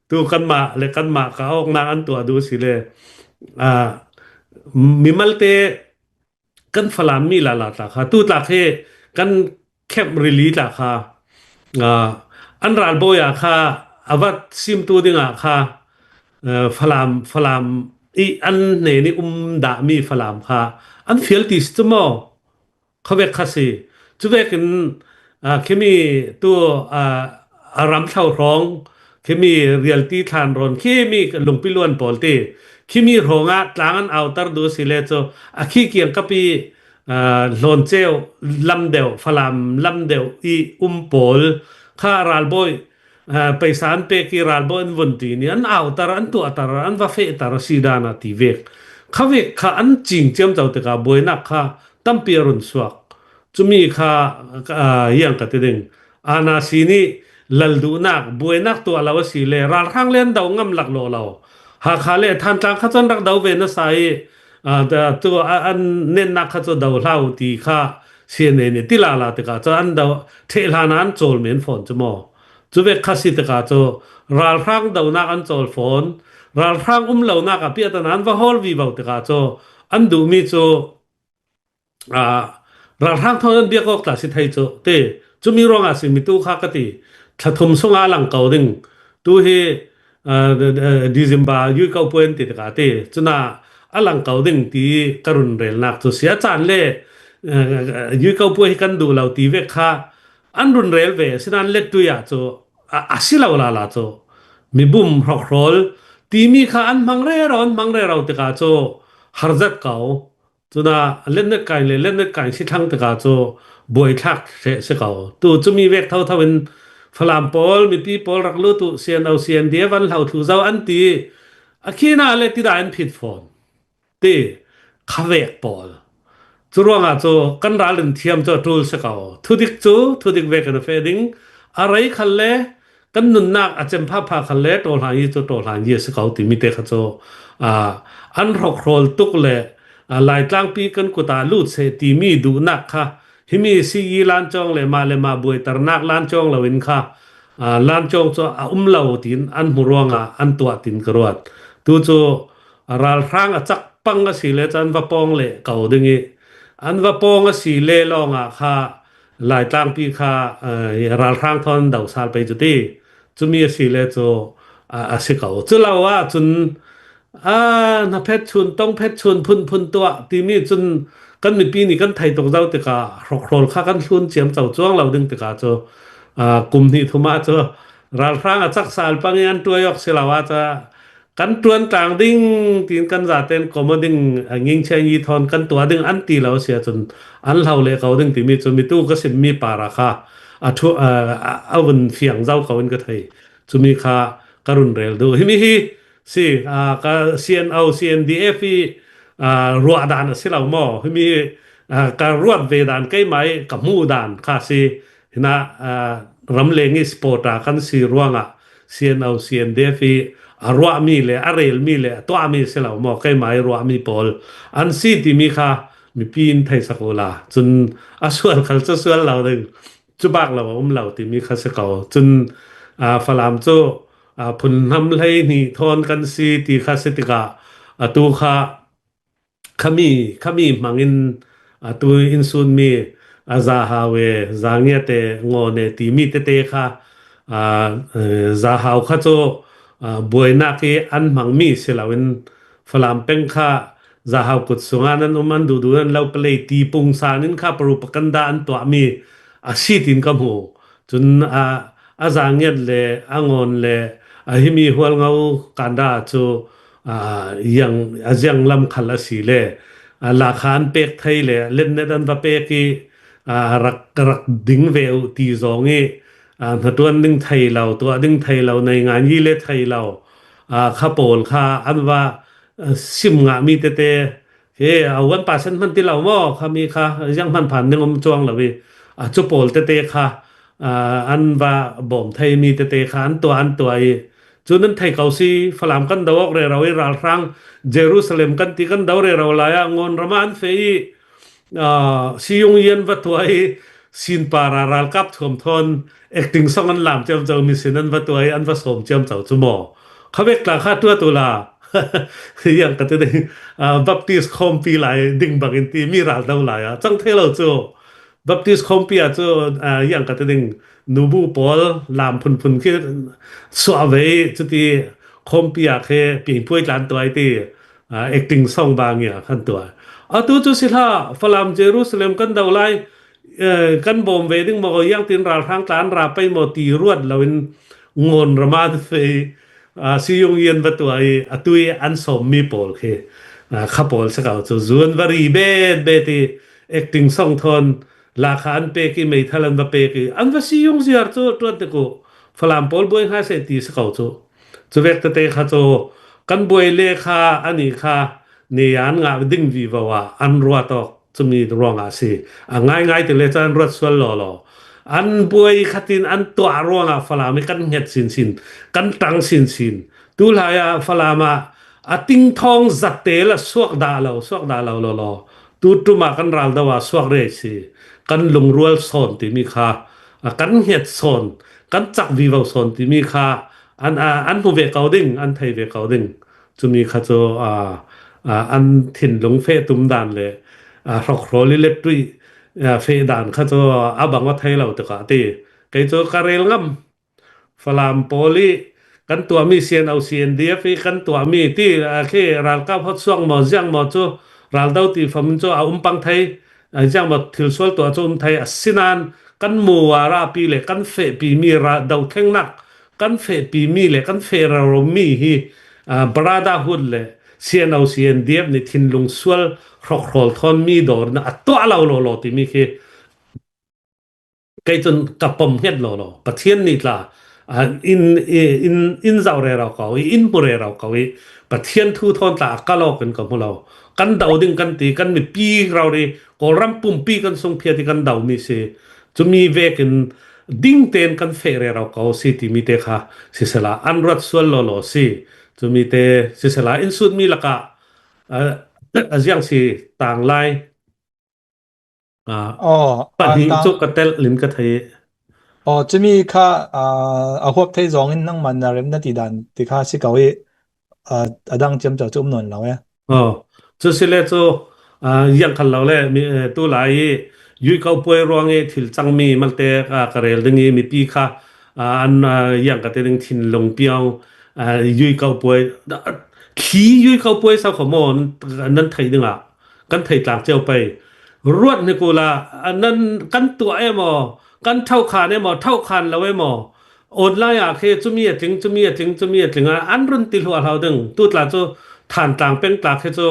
Tu kanmah le kanmah ka awknak an tuah duh si le, aa, mimalte kan Falam mi lala tla kha, tu tla khi kan Khem Rili tla kha, aa, an ralbawi ah kha a va simtu dingah kha, aa, Falam, Falam i an hnen i um dahmi Falam kha an fial ti si cu maw? Khavek kha si. Cuvekin, aa, khimi tu, aa, a ram thlo hrawng, khimi rialti thlan rawn, khimi lungpi luan pawl ti, khimi hrawngah tlang an auter duh si le cu a khi kiangkap i, aa, Hlawnceu lam deuh, Falam lam deuh i um pawl kha ralbawi, aa, paisa an pek i ralbawi an vun ti ni an auter, an tuahter, an va fehter a si dan a ti vek. Khavek kha an cing ciamco tikah buainak kha tampi a run suak. Cumi kha, aa, hiang ka ti ding. Ana si nih lal duhnak, buainak tuah lo a si le, ralhrang le an do ngam lak law lo. Hakha le Thantlang kha cun rak do ve nasa i, aa, da, tu, a, an netnak kha cu do hlah uh ti kha C N A nih ti lala tikah cu an do, ṭheh hlan ah an cawl men fawn cu maw? Cuvek kha si tikah cu ralhrang donak an cawl fawn, ralhrang um lonak ah piahtan an va hawl vivo tikah cu an duhmi cu, aa, ralhrang thawn an biak awk tla si thei cu ti. Cumi ruangah si mi tu kha ka ti. Thla thum sungah a lang ko ding. Tu hi, aa, December yui ko puai an ti tikah ti. Cunah a lang ko ding ti ka run relnak cu si. A caan le, aa, yui ko puai hi kan duh lo ti vek kha an run rel ve. Sinan lettui ah cu a, a si lo lala cu mibum hrokhrawl timi kha an hmang rero, an hmang rero tikah cu har zet ko. Cunah letnet kain le letnet kain si thlang tikah cu buaithlak hreh si ko. Tu cumi vek thotho in Falam pawl, mipi pawl rak lut uh, C N O, C N D F an hlo thlu zo an ti. A khin ah le tidai an phit fawn ti khavek pawl. Cu ruangah cu kan ral in thiam cu a ṭul si ko. Thudik cu thudik vekin a feh ding. A rei khal le kan nunnak a cem phapha khal le ṭawhlan yi cu ṭawhlan yi a si ko timi te kha cu, aa, an hrokhrawl tuk le, aa, Laitlangpi kan kut ah lut seh timi duhnak kha himi si yi lancawng le mah le mah buaiternak lancawng loin kha Aa, Lan Cawng cu a um lo tiin an hmu ruangah an tuah tiin ka ruat. Tu cu, aa, ralhrang a cak pang a si le cu an va pawng leh ko ding i, an va pawng a si le lawngah kha Laitlangpi kha, aa, ralhrang thawn do sal pei cu ti. Cumi a si le cu, aa, a si ko. Cu lo ahcun, aa, hna phet chun, tong phet chun, phun phun tuah timi cun kan mipi nih kan thei tuk zo tikah hrokhrawl kha kan hlun ciamco cuang lo ding tikah cu, aa, kum hnih thum ah cu ralhrang a cak sal pang i an tuai awk si lo ah cu kan ṭuan tlang ding tiin kan zaten kom aw ding, aa, ngingchian yi thawn kan tuah ding an ti lo a si ahcun an hlo leh ko ding timi cu mitu ka simmi par ah kha a ṭhu-, aa, a, a vun fiang zo ko in ka thei. Cumi kha ka run rel duh. Himi hi si, aa, ka C N O, C N D F i, aa, ruah dan a si lo maw? Himi hi, aa, ka ruat ve dan keimah i ka hmuh dan kha si. Hinah, aa, ramleng i sport a kan si ruangah C N O, C N D F i a ruahmi le a relmi le a tuahmi si lo maw? Keimah i ruahmi pawl an si timi kha mipi in theisak uhla. Cun a sual khal cu sual lo ding. Cubak lo a um lo timi kha si ko. Cun, aa, Falam cu, aa, phun hnam hlei hnih thawn kan si ti kha si tikah atu kha khami, khami hmangin atu in sunmi, aa, Zahau e, Zangiat e, Ngawn e timi tete kha, aa, ee, Zahau kha cu, aa, buainak i an hmangmi si loin Falam peng kha Zahau kut sungah nan um, an duhduh nan lo palei ti pungsan in kha propaganda an tuahmi a si tiin ka hmu. Cun, aa, a Zangiat le a Ngawn le a himi Hualngo kanda cu, aa, ziang, a ziang lam khal a si le, aa, lakha an pek thei le letnet an va pek i, aa, rak, rak ding ve uh ti zong i, aa, hnaṭuan ding thei lo, tuah ding thei lo, nei ngan yi le thei lo, aa, kha pawl kha an va, aa, sim ngahmi tete, he, a one percent hman ti lo maw? Khami kha ziang hman phan ding um cuang lo i, a cu pawl tete kha, aa, an va bawm theimi tete kha an tuah, an tuah i, cu nan thei ko si, Falam kan do awk rero i, ralhrang Jerusalem kan ti kan do rero lai ah Ngawn ram ah an feh i, aa, Siyung Yan va tuah i, sin par ah ralkap thuam thawn acting song an lam ciamco, mi sin an va tuah i, an va sawm ciamco cu maw? Khavek tla kha tuah tu la, yang ka ti ding, aa, Baptist khawmpi lai ding bangin ti mi ral do lai ah cang thei lo cu. Baptist khawmpi ah cu, aa, yang ka ti ding, nubu pawl lam phunphun khi suah ve i, cuti khawmpi ah khi piangpuai tlan tuai ti, aa, acting song bang i a khan tuai. Atu cu si hlah, Falam Jerusalem kan do lai, ee, kan bawm ve ding maw, yang tin ralhrang tla an ra pei maw ti ruat loin Ngawn ram ah an feh i, aa, Siyung Yan va tuah i, atu i an sawmmi pawl khi, aa, kha pawl si ko cu, zu an va ri bet bet i, acting song thawn lakha an pek i, meithal an va pek i, an va Siyung ziar cu ṭuan tik uh, Falam pawl buai hnga seh ti si ko cu. Cu vek tete kha cu kan buai le kha, ani kha, ni an ngah ding vivo ah an ruat awk. Cumi ruangah a si. A ngaingai ti le cu an ruat sual lawlaw. An buai khatin an tuah ruangah Falam i kan hnget sinsin, kan ṭang sinsin. Tu hlai ah Falam ah a tingthawng zatte la suak dah lo, suak dah lo lawlaw. Tu ṭum ah kan ral do ah suak rei si. Kan lungrual sawn timi kha, a kan hnget sawn, kan cak vivo sawn timi kha an, a, an hmu ve ko ding, an thei ve ko ding. Cumi kha cu, aa, aa, an thinlung feh tum dan le, aa, hrokhrawl i lettuih, aa, feh dan kha cu a bang aw thei lo tikah a ti. Kei cu ka rel ngam. Falam pawl i kan tuahmi C N O, C N D F i kan tuahmi ti, aa, khi ralkap hot suak maw, ziang maw cu, raldo ti fam cu a um pang thei, aa, ziang maw thil sual tuah cu um thei, asinain kan mu a rahpi le kan fehpi mi ra-, dothlennak kan fehpi mi le kan feh rero mi hi, aa, brotherhood le C N O, C N D F nih thinlung sual hrokhrawl thawn mi dawr in a tuah lo lawlaw timi khi kei cun ka pom hnget lawlaw. Pathian nih tla, aa, in, in, in zoh rero ko i, in hmu rero ko i, Pathian thu thawn tla a kal awk in ka hmu lo. Kan do ding kan ti, kan mipi rori Kawlram pumpi kan sungphiat i kan do mi si. Cumi vekin ding tein kan feh rero ko si timi te kha sisela, an ruat sual lawlaw si. Cumi te sisela, in sutmi lakah, aa, a ziang si tang lai. Aa, aw, pahnih cu ka telh in ka thei. Aw, cumi kha, aa, a huap thei zawngin nangman na rem na ti dan ti kha si ko i, aa, a dang ciamco cu um nawn lo e. Aw, cu si le cu, aa, ziang khal lo le mi, eh, tu lai i yui ko puai ruang i thil cangmi malte, aa, ka rel ding i mipi kha, aa, an, aa, ziang ka ti ding thinlung piang, aa, yui ko puai, thli yui ko puai sau kho maw nan, nan thei ding ah kan thei tlang cio pei. Ruat ni kula, aa, nan kan tuah emaw, kan thokhan emaw, thokhan lo emaw, online ah khi cumi a tling, cumi a tling, cumi a tling ah an run ti hluahhlo ding. Tu tla cu Thantlang peng tla khi cu,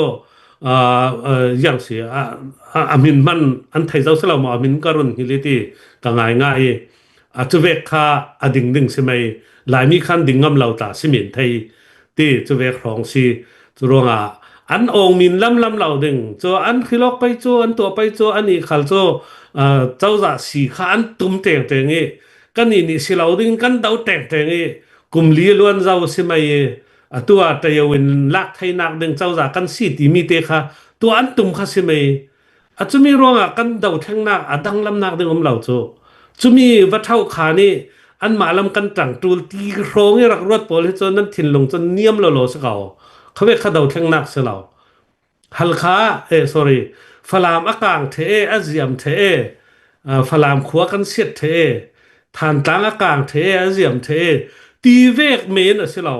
aa, aa, ziang si, aa, aa, a min hman an thei zo si lo maw, a min ka run hi li ti ka ngai ngai i, aa, cu vek kha a ding ding si mei, Laimi khan ding ngam lo tla si min thei ti cu vek hrawng si. Cu ruangah an awng min lamlam lo ding. Cu an hrilawk pei cu, an tuah pei cu, an i khal cu, aa, cozah si kha an tum tengteng i, kan i nih si lo ding, kan do tengteng i, kum li luan zo si mei i, atu ah tayo in lak theinak ding cozah kan si timi te kha, tua an tum kha si mei. A cumi ruangah kan do thlengnak a danglamnak ding um lo cu. Cumi va tho kha nih anmah lam kan ṭang ṭul ti hrawng i rak ruat pawl hi cu nan thinlung cu niam lo lo si ko. Khavek kha do thlengnak si lo. Halkha, eh, sorry, Falam a kang ṭheh e, a ziam ṭheh e, aa, Falam khua kan siat ṭheh e, Thantlang a kang ṭheh e, a ziam ṭheh e, ti vek men a si lo.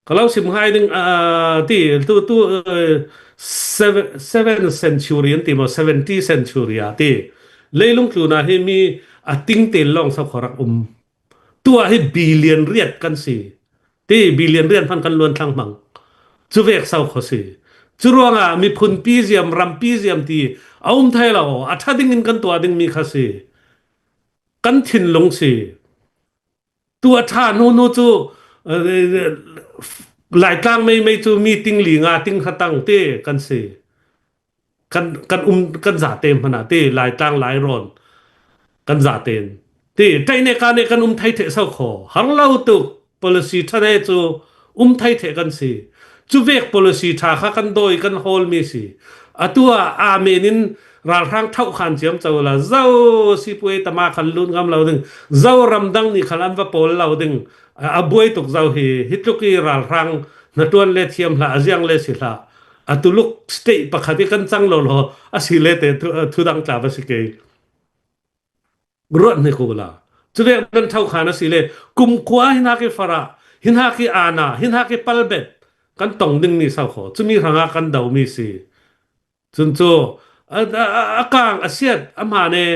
Ka lo sim ngai ding, aa, ti, tu, tu, eh, seven, seventh century an ti maw, seventy century a ti. Leilung tlun ah hi mi a ting tel lawng sau kho rak um. Tu ah hi billion riat kan si. Ti billion riat hman kan luan thlang hmang. Cu vek sau kho si. Cu ruangah miphun pi ziam, ram pi ziam ti a um thei lo. A ṭha dingin kan tuah ding mi kha si. Kan thinlung si. Tu a ṭha hnu hnu cu, eh, Laitlang meimei cu mi ting li nga ting kha tang te kan si. Kan, kan um, kan zate hmanh ah te Laitlang Lairawn kan zate in te tei ne ka ne kan um thei ṭheh sau kho. Har lo tuk policy ṭha ne cu um thei ṭheh kan si. Cu vek policy ṭha kha kan dawi kan hawl mi si. Atu ah aa men in ralhrang thauh khan ciam co la zo sipuai tama khan lut ngam lo ding, zo ramdang nih khan an va pawl lo ding, a, a buai tuk zo hi, hi tluk i ralhrang hnaṭuan le thiam hlah, a ziang le si hlah. Atu luk state pakhat i kan cang lo law, a si le te thu, thu dang tla va si kei. Ruat hnik u la. Cuvek nan tho khan a si le, kum kua hi hnak i farah, hi hnak i ana, hi hnak i palbet kan tong ding mi sau kho. Cumi hrangah kan do mi si. Cun cu a, a, a, a kang a siat a hmaan e,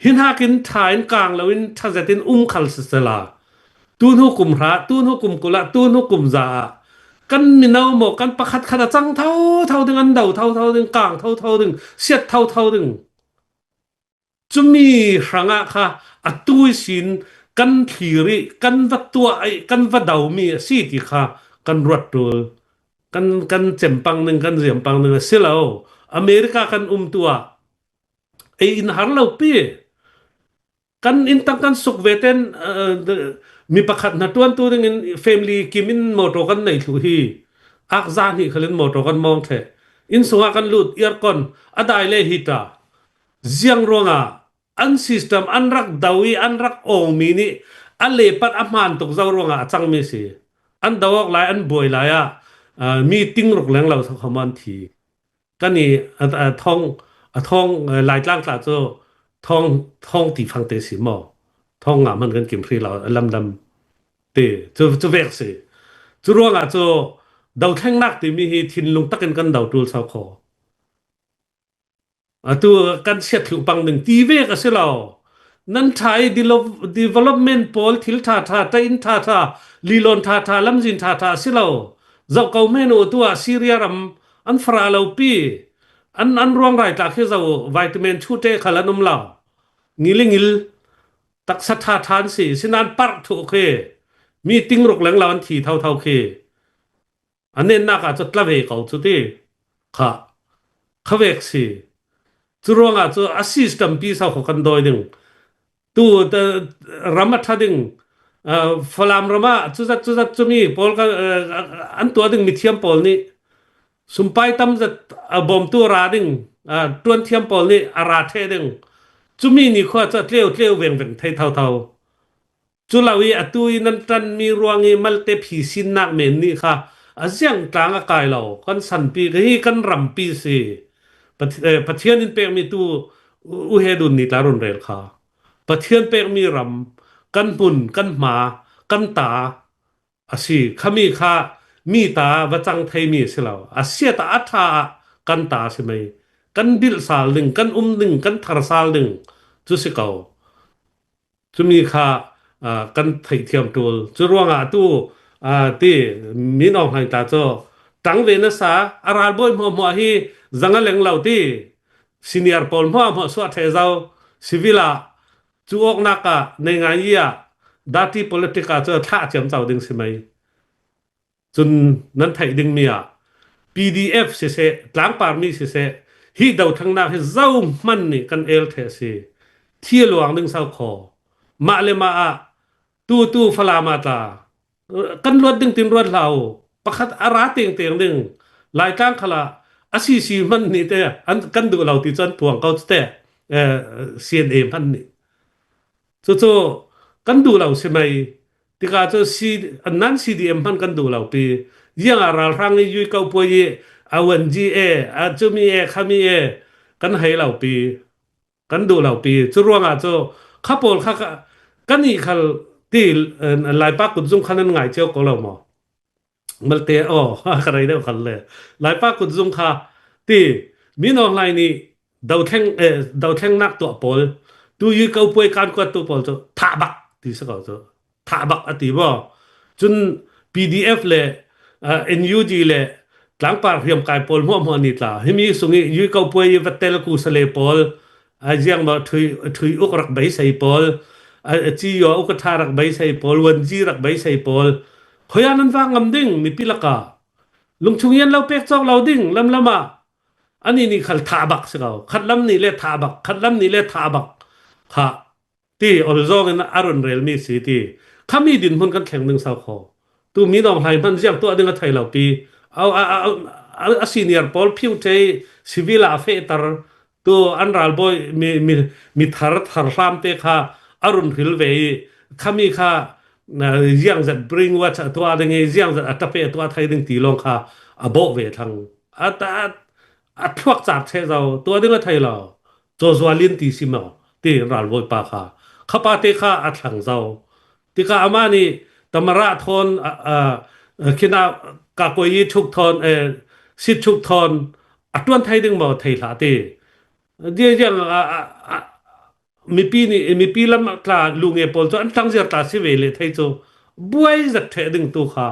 hi hnak in ṭha in kang lo in ṭha zet in um khal sisela, tu hnu kum hra, tu hnu kum kul ah, tu hnu kum za ah kan mino maw, kan pakhat khat a cang tho tho ding, an do tho tho ding, kang tho tho ding, siat tho tho ding. Cumi hrangah kha atu ihsin kan thlir i kan va tuah i kan va do mi a si ti kha kan ruat ṭul. Kan, kan cem pang ning, kan ziam pang ning a si lo. America kan um tu ah ei in har lo pi. Kan inn tang kan suk ve ten, eh, mi pakhat hnaṭuan tu ding in family kim in motor kan nei thluh hi. Ak za hnih khal in motor kan mawng ṭheh. Inn sungah kan lut, aircon a dai le heater. Ziang ruangah an system an rak do i an rak awng mi nih a lepat a hmaan tuk zo ruangah a cang mi si. An do awk lai, an buai lai ah, ah, mi ting ruk leng lo sa kho man thi. Kan i a, a thawng, a thawng, eh, Laitlang tla cu thawng, thawng ti fangte si maw? Thawng nga hman kan kim hri lo, a lamlam te cu, cu vek si. Cu ruangah cu dothlengnak timi hi thinlung takin kan do ṭul sau kho. Atu kan siat thluh pang ding ti vek a si lo. Nan ṭha i dilo-, development pawl, thil ṭha ṭha, ṭain ṭha ṭha, lilawn ṭha ṭha, lamzin ṭha ṭha a si lo. Zoh ko hmanh u, tu ah Syria ram an farah lo pi. An, an ruang rai tla khi zoh u, vitamin chute khal an um lo. Ngil i ngil, taksa ṭha ṭha an si, sinan parh thuh khi, mi ting ruk leng lo an thi tho tho khi. A nennak ah cu tla ve ko cu ti kha, kha vek si. Cu ruangah cu a system pi sau kho kan dawi ding. Tu, ta, ram a ṭha ding, ah, Falam ram ah cuzat, cuzat cumi pawl kan, ah, an tuah ding mithiam pawl nih sumpai tam zat a bawmtu a ra ding, ah, ṭuanthiam pawl nih a ra ṭheh ding. Cumi nikhua cu a tleu tleu vengveng thei thotho. Cu lo i atu i nan ṭanmi ruang i malte phi sinnak men nih kha a ziang tlang a kai lo. Kan sanpi hi kan rampi si. Path-, eh, Pathian in pekmi tu u, u he dun ni tla run rel kha. Pathian pekmi ram, kan hmun, kan hma, kan ta a si. Khami kha mi ta va cang theimi a si lo. A siat ah a ṭha ah kan ta a si mai. Kan dilh sal ding, kan um ding, kan thar sal ding cu si ko. Cumi kha, aa, kan theihthiam ṭul. Cu ruangah tu, aa, ti Min Aung Hlaing tla cu ṭang ve nasa, a ralbawi hmuahhmuah hi zang a leng lo ti, senior pawl hmuahhmuah suah ṭheh zo, civil ah cu awknak ah, neingai ah, dirty politic ah cu thlah ciamco ding si mai. Cun nan theih dingmi ah P D F siseh, tlangparmi siseh, hi dothlennak hi zohman nih kan el ṭheh a si. Thi a luang ding so kho. Mah le mah ah tu, tu Falam ah tla kan luat ding tin ruat hlah u. Pakhat a ra tengteng ding. Laitlang khal ah a sisi hman nih te an, kan duh lo ti cu an puang ko te, eh, C N A hman nih. Cucu kan duh lo si mai. Tikah cu si, nan C D M hman kan duh lo pi. Ziang a ralhrang i yui ko puai i a wan ji e, a cumi e, khami e, kan hei lo pi. Kan duh lo pi. Cu ruangah cu kha pawl kha, kha, kan ih khal ti, eh, Laipa kutzung kha nan ngai cio ko lo maw? Malte, aw, ka rei deuh khal le. Laipa kutzung kha ti, Min Aung Hlaing nih dothleng, eh, dothlengnak tuah pawl, tu yui ko puai kan kuat tu pawl cu thah bak ti si ko cu. Thah bak a ti maw? Cun P D F le, ah, N U G le tlangpar hriamkai pawl hmuahhmuah nih tla, himi sung i yui ko puai i va tel ku sale pawl, a ziang maw, thui, thui uk rak beisei pawl, a, a ci yaw uk a ṭha rak beisei pawl, wanzi rak beisei pawl, hoi ah nan vak ngam ding, mipi lakah lungchung yan lo pek cawk lo ding, lamlam ah. Ani nih khal thah bak si ko. Khatlam nih le thah bak, khatlam nih le thah bak. Kha ti ol zong in a run relmi si ti. Khami dinhmun kan thleng ding so kho. Tu Min Aung Hlaing hman ziang tuah ding a thei lo pi. Au, a, a, a, a senior pawl phiu ṭhei, civil ah a fehter, tu an ralbawi mi, mi, mi thar, thar hlam te kha a run hril ve i, khami kha, na, ziang zat brainwash a tuah ding i, ziang zat a ṭape a tuah thei ding ti lawng kha a bawh ve thlang. A, a, a thluak cak ṭheh zo, tuah ding a thei lo. Caw Zualin ti si maw? Ti ralbawipa kha. Khapa te kha a thlang zo. Tikah amah nih tamara thawn, a, a, a, khin ah kakuai i thuk thawn, eh, sit thuk thawn a ṭuan thei ding maw thei hlah ti. Dia ziang, a, a, a, mipi nih, mipi lam tla lunge pawl cu an tlangzir tla si ve leh thei cu buai zat ṭheh ding tu kha.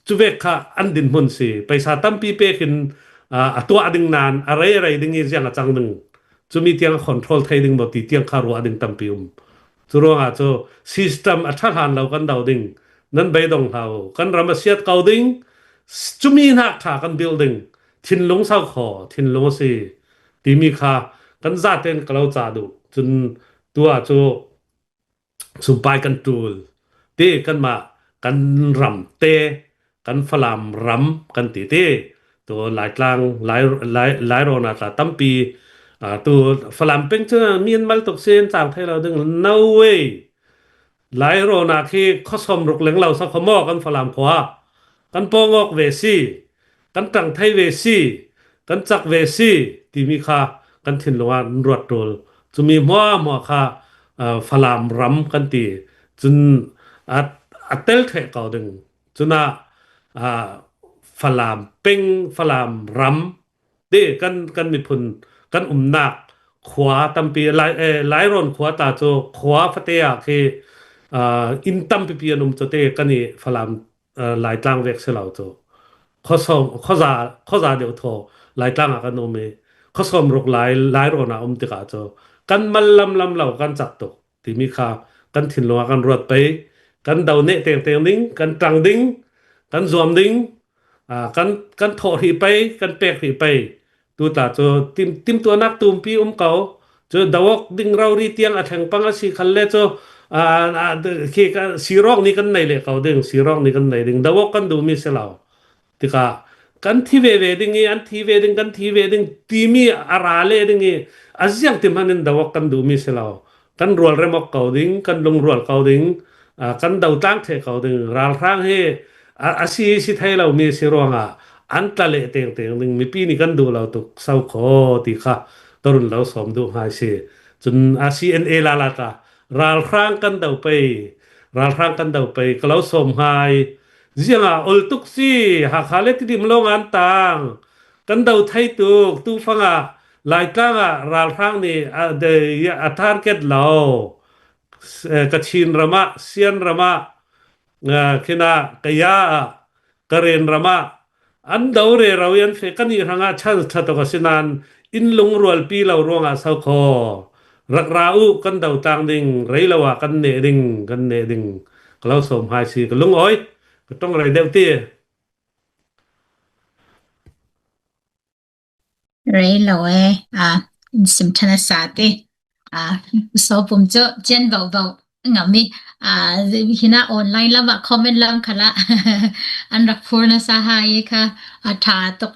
Cu vek kha an dinhmun si. Paisa tampi pek in, aa, a tuah ding nan, a rei a rei ding i ziang a cang ding. Cumi tiang a control thei ding maw ti tiang kha ruah ding tampi um. Cu ruangah cu system a ṭha hlan lo kan do ding. Nan beidong hlah u. Kan ram a siat ko ding. Cumi hnak ṭha kan bilh ding. Thinlung so kho, thinlung a si. Timi kha kan zaten ka lo ca duh. Cun tu ah cu sumpai kan ṭul ti, kanmah kan ram te, kan Falam ram kan ti ti. Tu Laitlang, Lai, Lai, Lairawn ah tla tampi, aa, tu Falam peng cu mi an mal tuk si an cang thei lo ding. No way! Lairawn ah khi khuasawm ruk leng lo sa kho maw kan Falam khua? Kan pawng awk ve si, kan ṭang thei ve si, kan cak ve si timi kha kan thinlung ah an ruat ṭul. Cumi hmuahhmuah kha, aa, Falam ram kan ti. Cun a, a tel ṭheh ko ding. Cun ah, aa, Falam peng, Falam ram ti kan, kan miphun, kan umnak khua tampi, Lai, eh, Lairawn khua tla cu khua fate ah khi, aa, inn tampipi an um cu ti kan i Falam, aa, Laitlang vek si lo cu. Khuasawm, khuaza, khuaza deuh thaw Laitlang ah kan um i, khuasawm ruk Lai, Lairawn ah um tikah cu kan mal lamlam lo kan cak tuk timi kha kan thinlung ah kan ruat pei, kan do neh tengteng ding, kan ṭang ding, kan zuam ding, aa, kan, kan thawh hrih pei, kan pek hrih pei. Tu tla cu tim, timtuahnak tumpi um ko. Cu do awk ding rori tiang a thleng pang a si khalle cu, aa, aa, khi ka, sirawk nih kan nei leh ko ding, sirawk nih kan nei ding, do awk kan duhmi si lo. Tikah kan thi veve ding i, an thi ve ding, kan thi ve ding timi a ra le ding i, a ziang ti hmanin do awk kan duhmi si lo. Kan rual rem awk ko ding, kan lungrual ko ding, kan do tlang theh ko ding. Ralhrang hi a si si thei lomi si ruangah an tla leh tengteng ding mipi nih kan duh lo tuk so khaw ti kha ka run lo sawm duh ngai si. Cun a C N A lala tla ralhrang kan do pei, ralhrang kan do pei ka lo sawm ngai. Ziangah ol tuk si, Hakha le Tidim lawng an tang kan do thei tuk. Tufangah Laitlang ah ralhrang nih a target lo. Kachin ram ah, Sian ram ah, khinah Kaya ah, Karen ram ah an do rero i an feh. Kan ih hrangah chance ṭha tawk a si nain in lungrualpi lo ruangah so khaw. Rak ra uh, kan do tlang ding, rei lo ah kan neh ding, kan neh ding. Ka lo sawm hai si, ka lungawi, ka ṭong rei deuh ti. Rei lo e, a, in sim ṭhan a sa ti. A, sawpum cu cian vovo ngam i, a, hina online lam ah, comment lam khalah an rak phur nasa hai kha a ṭha tuk.